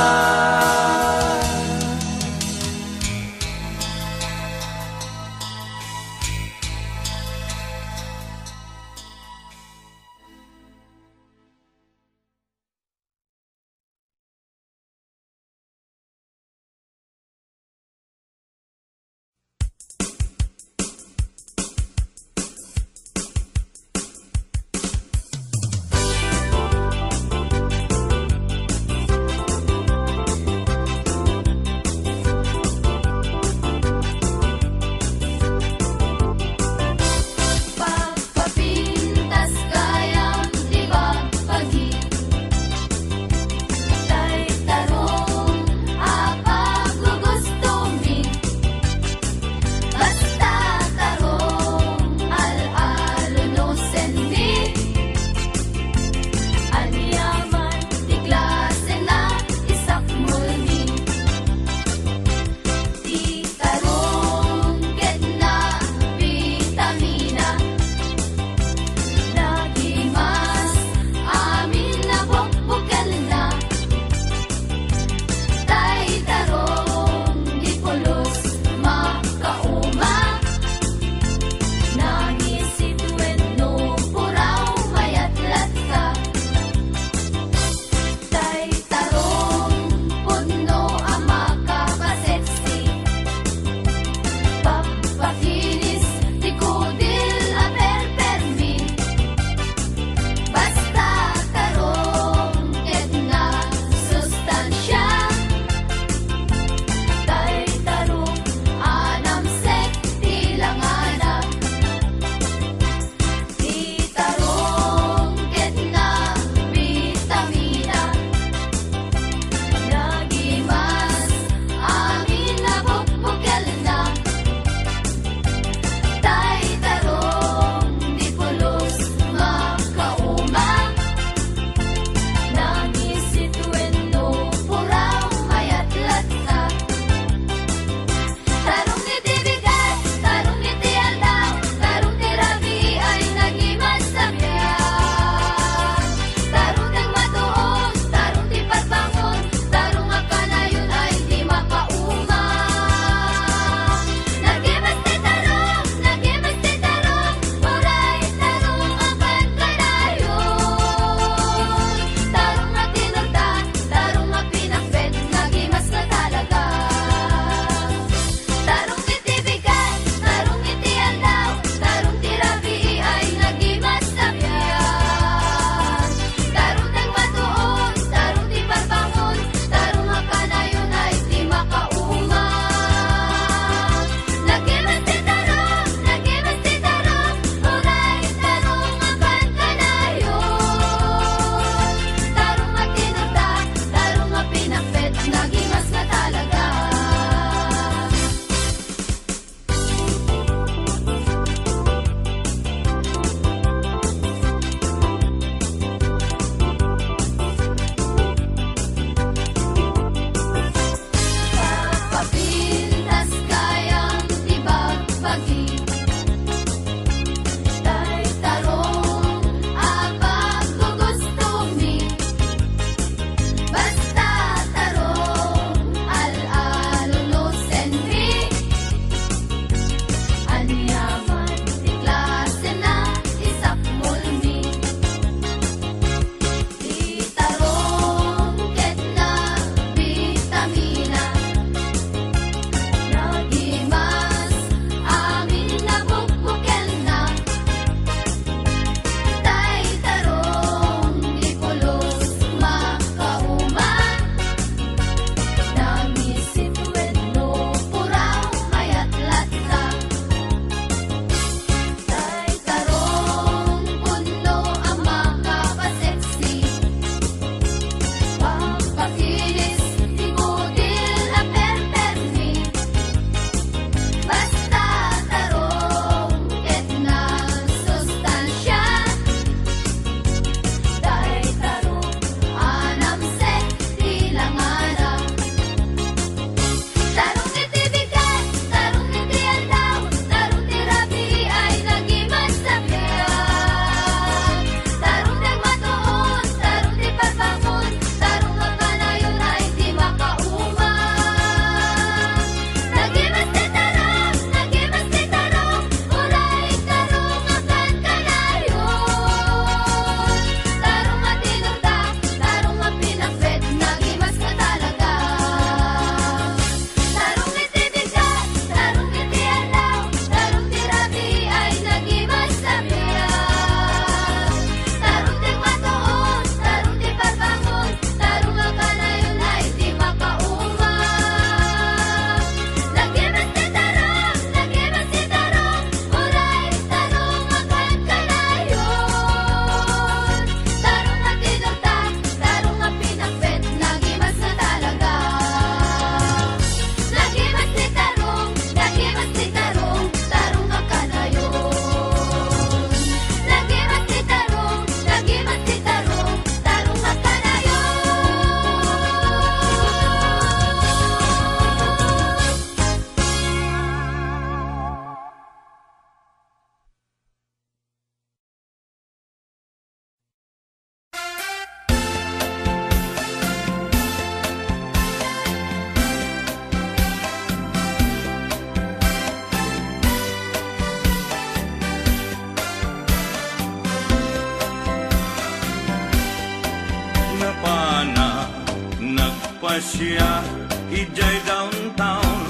Siya idiay downtown,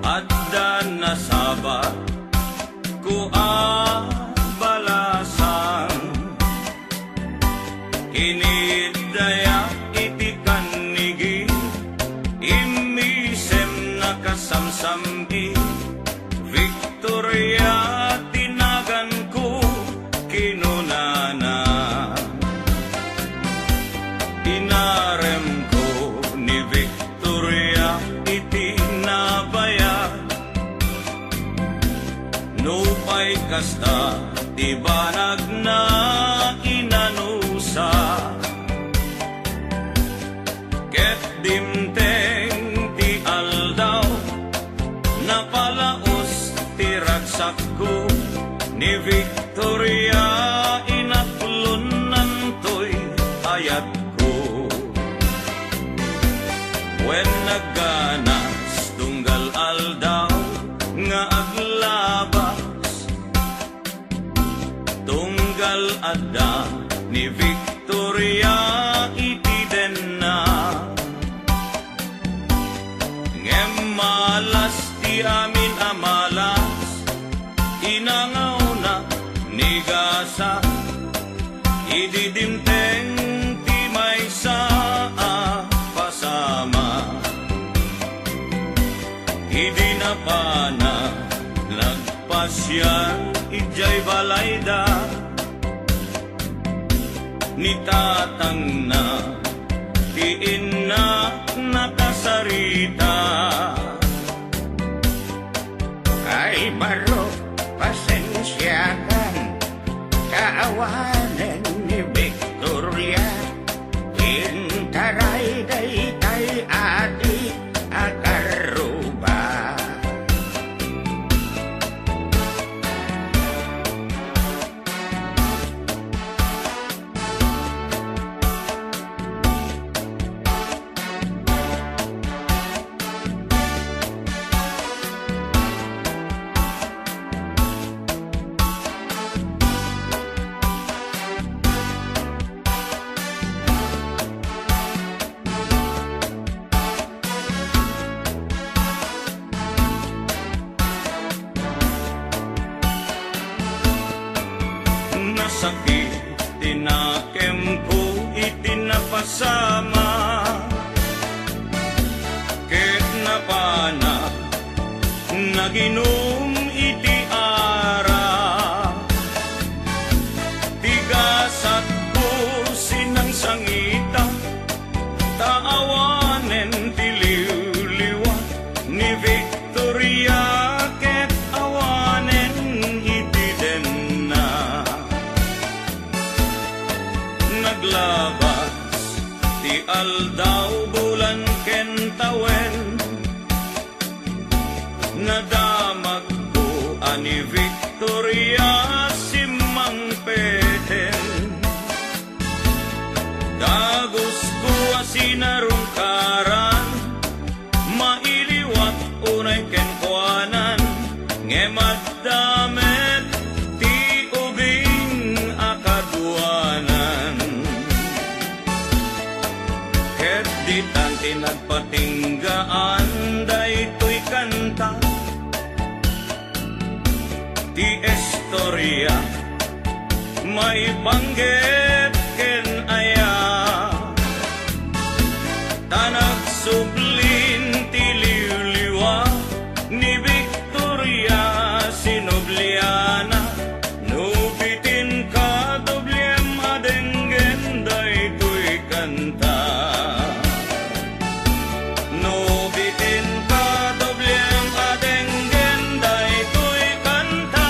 adda nasabat ko a balasan. Kinidaya iti kannigir, immisem nakasamsamgi. Victoria ti naganko, kinunana. Inaremko ni Victoria iti nabayag. Nupay kasta ti banagna, inanusa. Ket dimteng ti aldaw, napalaos ti ragsakko ni Victoria, inaklonnantoy ayatko. Wen nagganas tunggal aldaw nga aglabas, tunggal adda ni Victoria iti denna. Ngem malas ti amin a malas, inangawna ni gasa idi dimteng ti maysa a pasama. Idi napana, nagpasiar idiay balayda. Ni tatangna, ti inna nakasarita. Ay, baro, pasensiakan, kaawanen ni Victoria. Intaray daytay adi a karruba. Nasakit ti nakemko iti napasama, ket napana naginum iti arak. Ti gasatko sinangsangita, ta awanen ti liwliwa ni Victoria ket awanen iti denna. Naglabas ti aldaw, bulan ken tawen, nadamagko a ni Victoria simmangpeten. Dagusko a sinarungkaran, mailiwat unay kenkuanan, ngem adda met ti ubing a kaduanan. Ket ditan ti nagpatinggaan daytoy kanta. Ti istoria maipanggep ken aya, ta nagsublin ti liwliwa ni Victoria, sinubliana. No bitin ka, dobliem a denggen daytoy kanta. No bitin ka, dobliem a denggen daytoy kanta.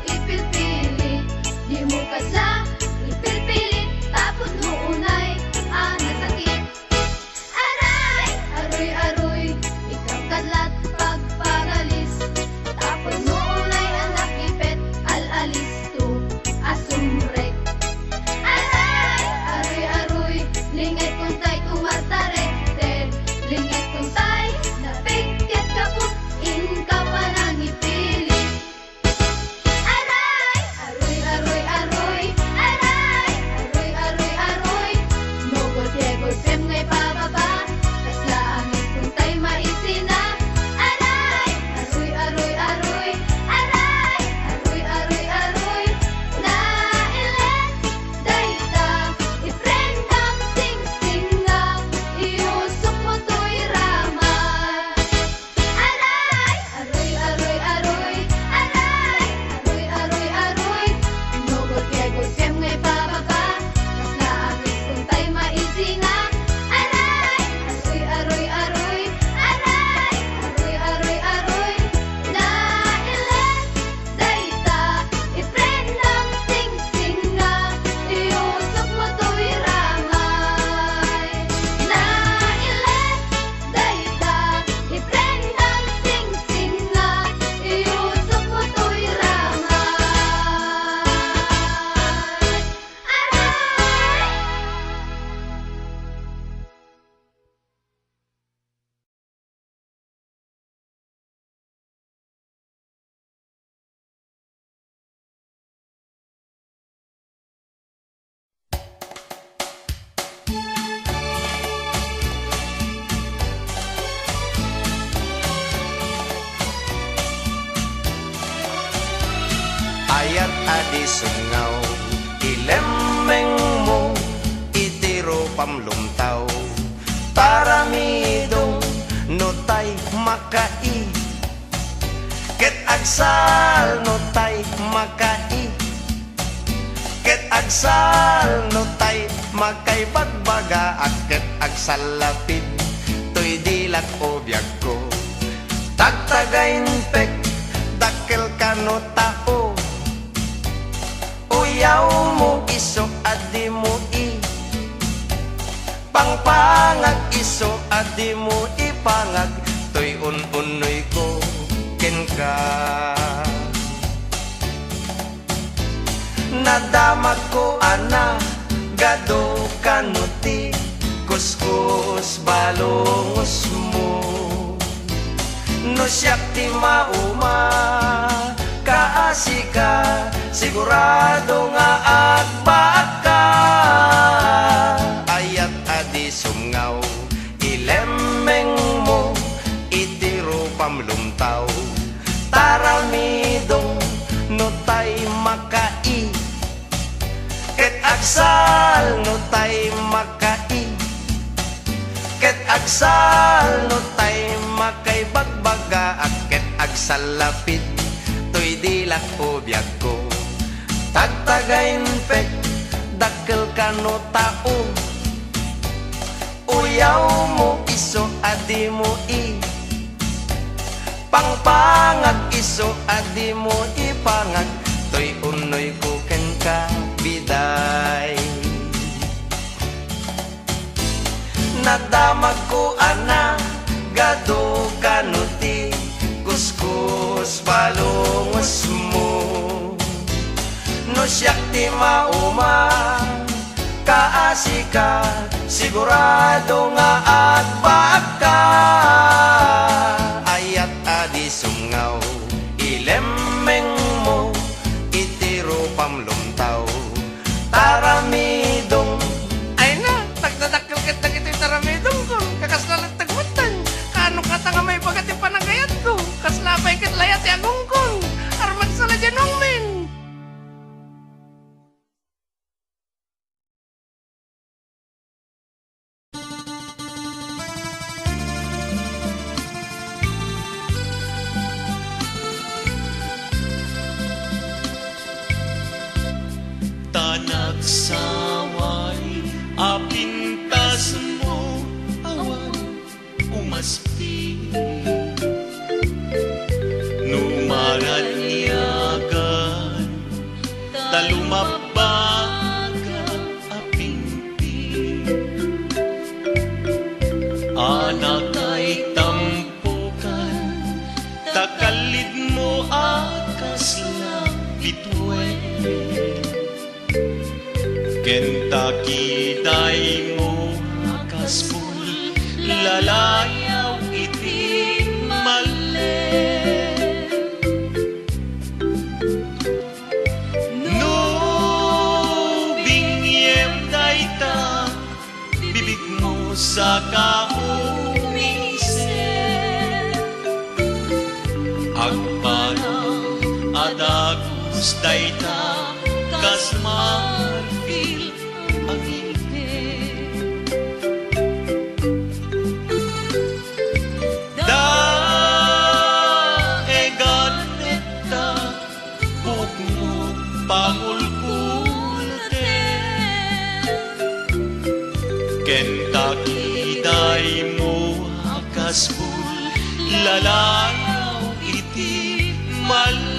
ipilpilit. Dimo kasla ipilpilit tapno unay a nasakit. Aray, aruy, aruy, ikam kasla pagpagalis. Tapno unay a nakipet, al-alisto a sumrek. Aray, aruy, aruy, lingetkon tay tumartarektek. Lingetkon tay napigket kaput, inka panangipilit. Aray! Aruy, aruy, aruy! Aray! Aruy, aruy, aruy! No gulpie-gulpiem nga ipababa, kasla angin kuntay maisina. Aray! Aruy, aruy, aruy! Aray! Aruy, aruy, aruy! Nailet dayta, iprendam singsing nga, iusokmo toy rama. Aray! Aruy, aruy, aruy! Aray! Aruy, aruy, aruy! No gulpie-gulpiem nga ipababa, kasla angin kuntay maisina. Aray! Aruy, aruy, aruy! Aray! Aruy, aruy, aruy! Nailet dayta, iprendam singsing nga, iusokmo toy ramay. Nailet dayta, iprendam singsing nga, iusokmo toy ramay. Aray! Ayat a di sumngaw, ilemmengmo iti rupam lumtaw. Taramidong no tay makai, ket agsal no tay makai, ket agsal no tay makaibagbaga, ket agsal lapid toy dilak o biagko. Tagtagainpek, dakkel kano tao. Uyawmo isu a dimo i-, pangpangag isu a dimo ipangag, toy un-unnoyko kenka. Nadamagko a nagadu kano ti kuskus balungosmo. No siak ti mauma, kaasika, sigurado nga agbaagka. Ayat a di sumngaw, ilemmengmo iti rupam lumtaw. Taramidong no tay makai, ket agsal no tay makai, ket agsal no tay makaibagbaga, ket agsal lapid toy dilak o biagko. Tagtagainpek, dakkel kano tao. Uyawmo isu a dimo i-, pangpangag isu a dimo ipangag, toy unnoyko kenka, biday. Nadamagko a nagadu kano ti kuskus balungosmo. No siak ti mauma, kaasika, sigurado nga agbaagka. Ayat a di sumngaw, ilemmengmo iti rupam lumtaw. Taramidong. Ay na, nagdadakkel ket dagitoy taramidongko, kakasla latteg metten. Kaano kata nga maibaga ti panagayatko? Kasla pay ket layat ti agongkong. Armat sa la diay nongmin. Ta nagsaway a pintasmo, awan umaspi. No maraniaga Lumabbaga a pingping, a nakaitampukan, ta kallidmo a kasla bituen. Ken ta kidaymo a kasbul, lalayaw iti malem. No binngem dayta, bibigmo saka umisen. Agparang a dagus dayta kas marfil a ngipin. Daegan met ta buokmo pangulkulten. Ken ta kidaymo a kasbul, lalayaw iti malem.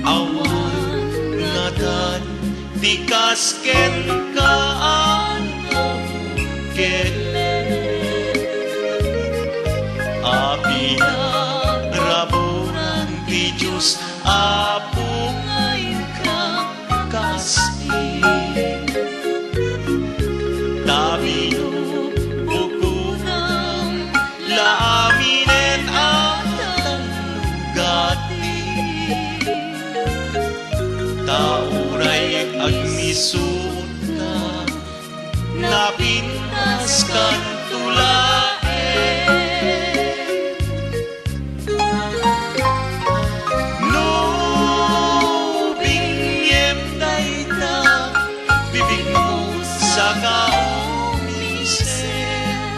Awan ngatan ti kas kenka a nangngegellem a pinaraburan ti Dios, Apo, nga inka kas-i. Ta binubukogam la aminen a tannogati. Ta uray agmisuotka, napintaskanto laeng. No binngem dayta, bibigmo saka umisen.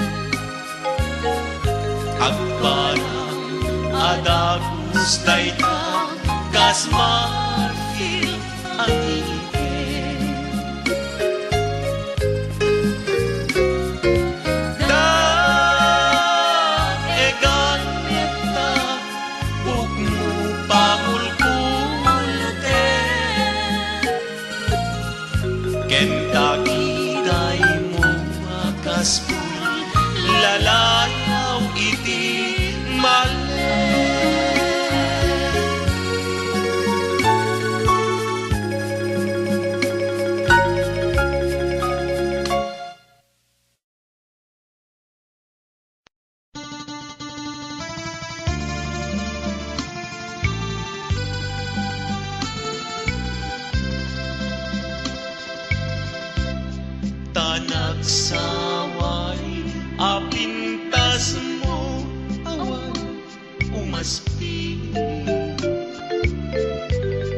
Agparang a dagus dayta kas marfil a ngipin. Daegan met ta buokmo pangulkulten. Ken ta kidaymo a kasbul, lalayaw iti malem. Ta nagsaway a pintasmo, awan umasping.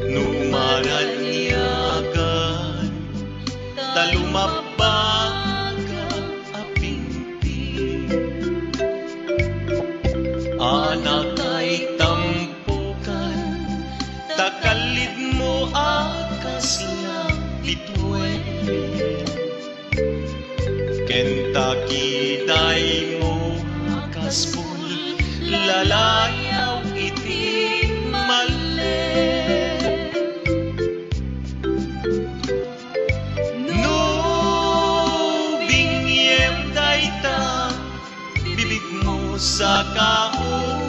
No maraniagan ta lumabbaga a pingping, a nakaitampukan, ta kallidmo a kasla bituen. Ken ta kidaymo a kasbul, lalayaw iti malem. No binngem dayta, bibigmo saka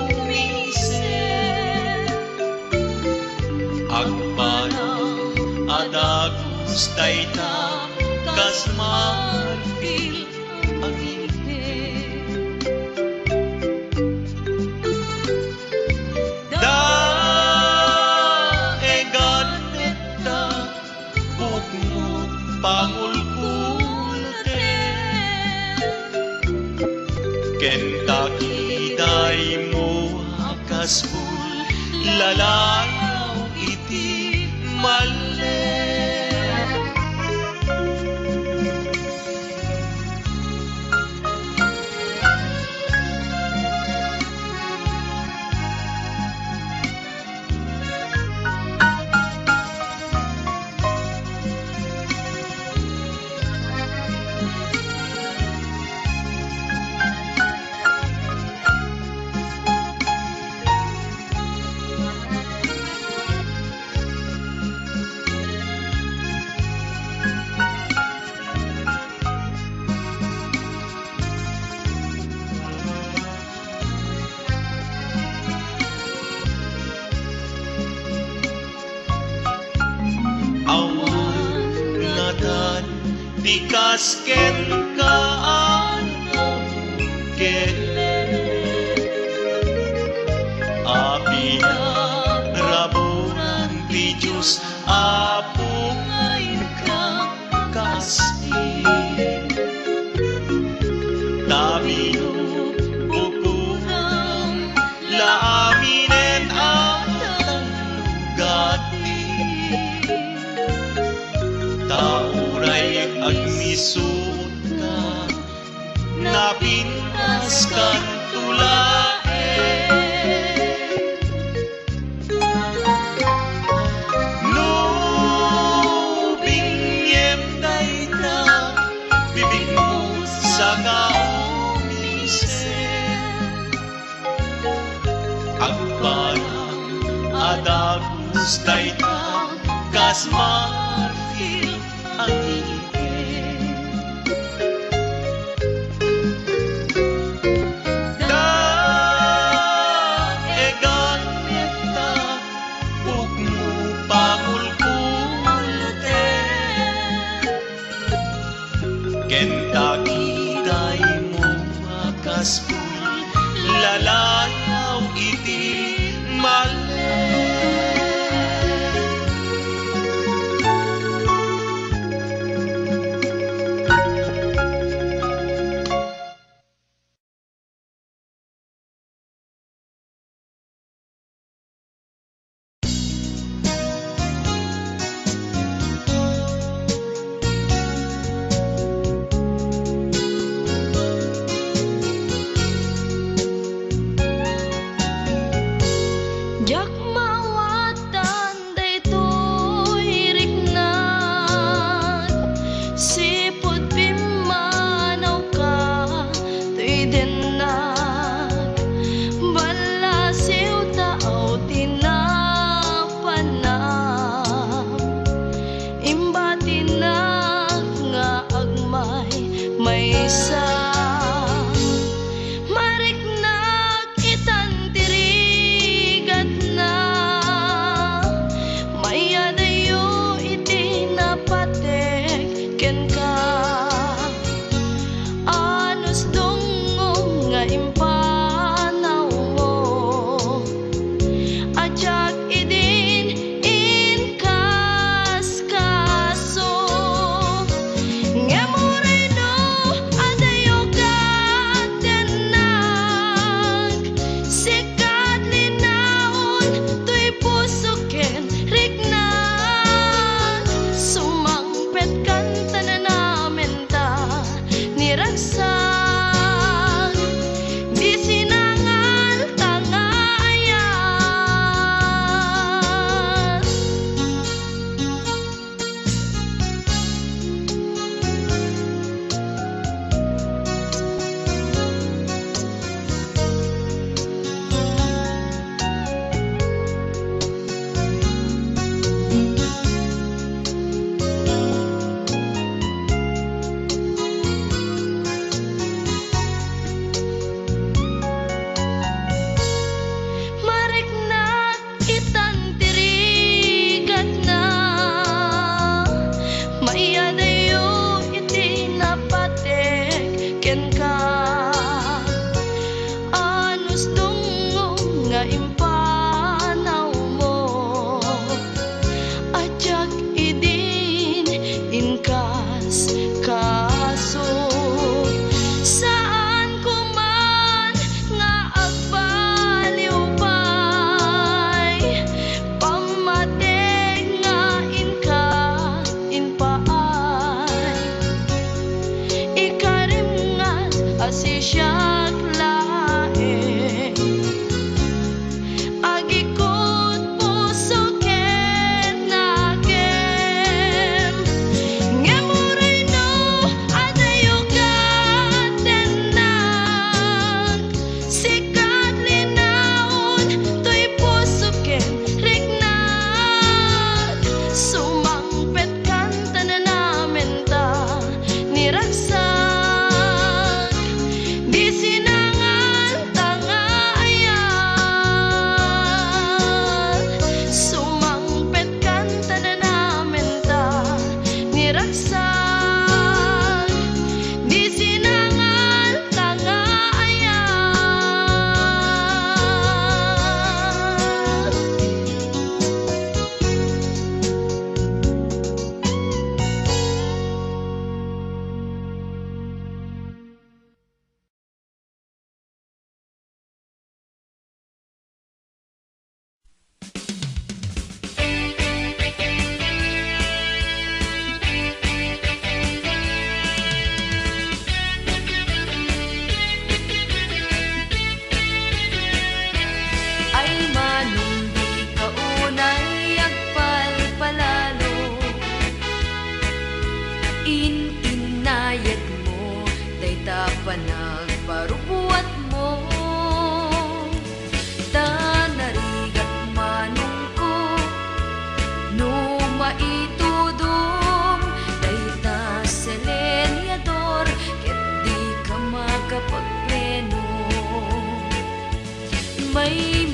umisen. Agparang a dagus dayta kas marfil a ngipin. Daegan met ta pangulkulten. Ken takidaymo a kasbul, lalayaw iti malem. Awan ngatan ti kas kenka a nabukel a pinaraburan ti Dios, Apo, nga inka kas-i. Ta binubukoram la aminen a tallugatmi. Ta uray agmisuotka, napintaskanto laeng. No biniem dayta bibigmo saka umisen, agparang a dagus dayta kas marfil a ngipin. Daegan met ta pugmo pangulkulten. Ken takidaymo a kasbul, lalayaw iti malem.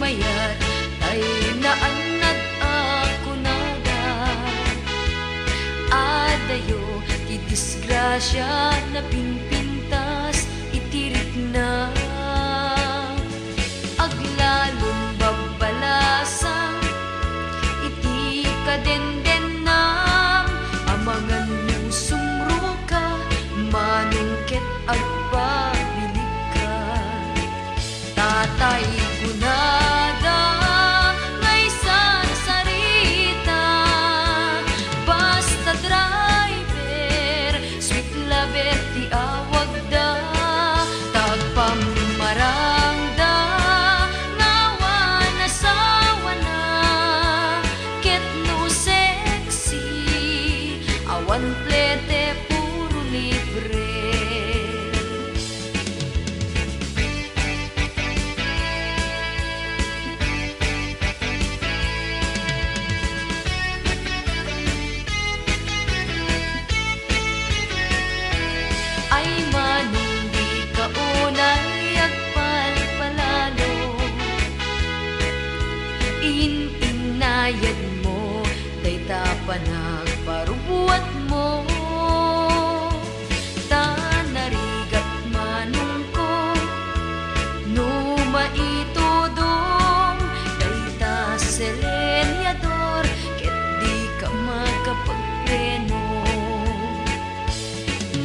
mayat tay naannad a kunada. Adayo ti disgrasia napinpintas iti rikna. Aglalon babbalasang iti kadendennam, amangan no sumroka, manong ket agpabilibka. Tatay kunada nga isarsarita, basta driver, sweet lover ti awagda, ta agpammarangda nga awan asawana, ket no sexy, awan plete, puro libre. Ay manong di ka unay agpalpalalo, in-innayad mo dayta panagparubuat mo. Ta narigat manongko no maitudom dayta selenyador ket di ka makapagpreno.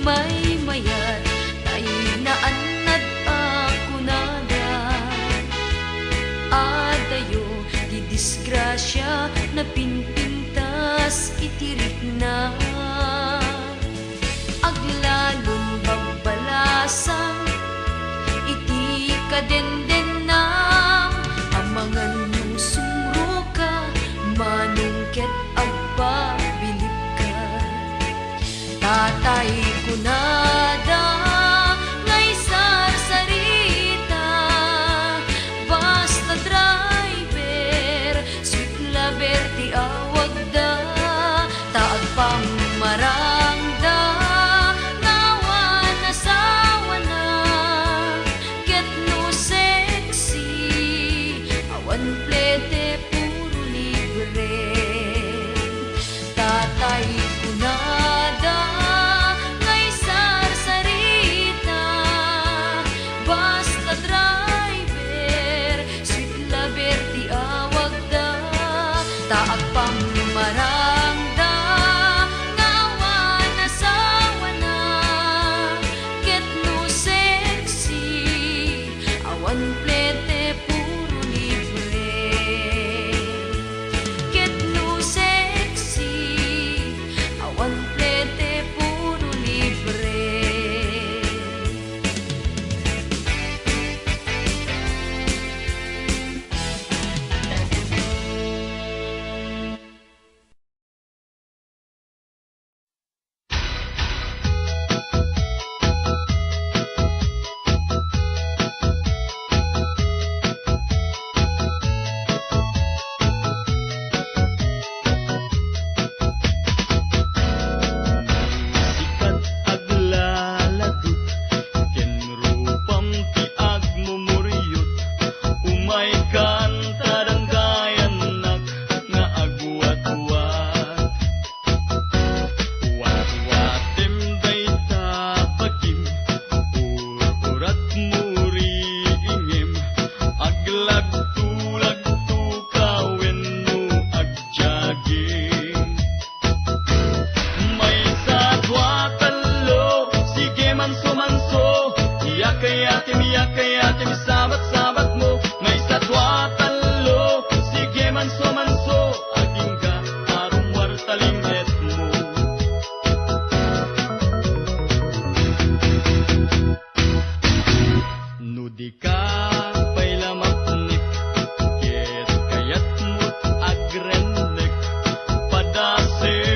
Maymayat tay naannad a kunada, adayo ti disgrasia napinpintas iti rikna. Aglalon babbalasang iti kadendennam, amangan no sumroka, manong ket agpabilibka. Tatay kunada nga isarsarita, basta driver, sweet lover ti awagda, ta agpammarangda nga awan asawana, ket no sexy, awan plete, puro libre. Tatay kunada nga isarsarita, basta driver, sweet lover ti awagda, ta agpammarangda nga awan asawana, ket no sexy, awan plete, puro libre. Ket no sexy, awan plete, puro libre. Sikat aglaladut, ken rupam ti agmumuriot, umaykan ta danggayannak nga agwatwat. Watwatem dayta bagim, ur-urat mo riingem, aglagto-lagto ka wenno agjogging. Maysa, dua, tallo, sige, manso-manso, iyakayatem, iyakayatem, sabat-sabat mo. Maysa, dua, tallo, sige, manso-manso, agingga a rummuar ta ling-etmo. No dika pay la mapnek, ket kayatmot agrennek, padasem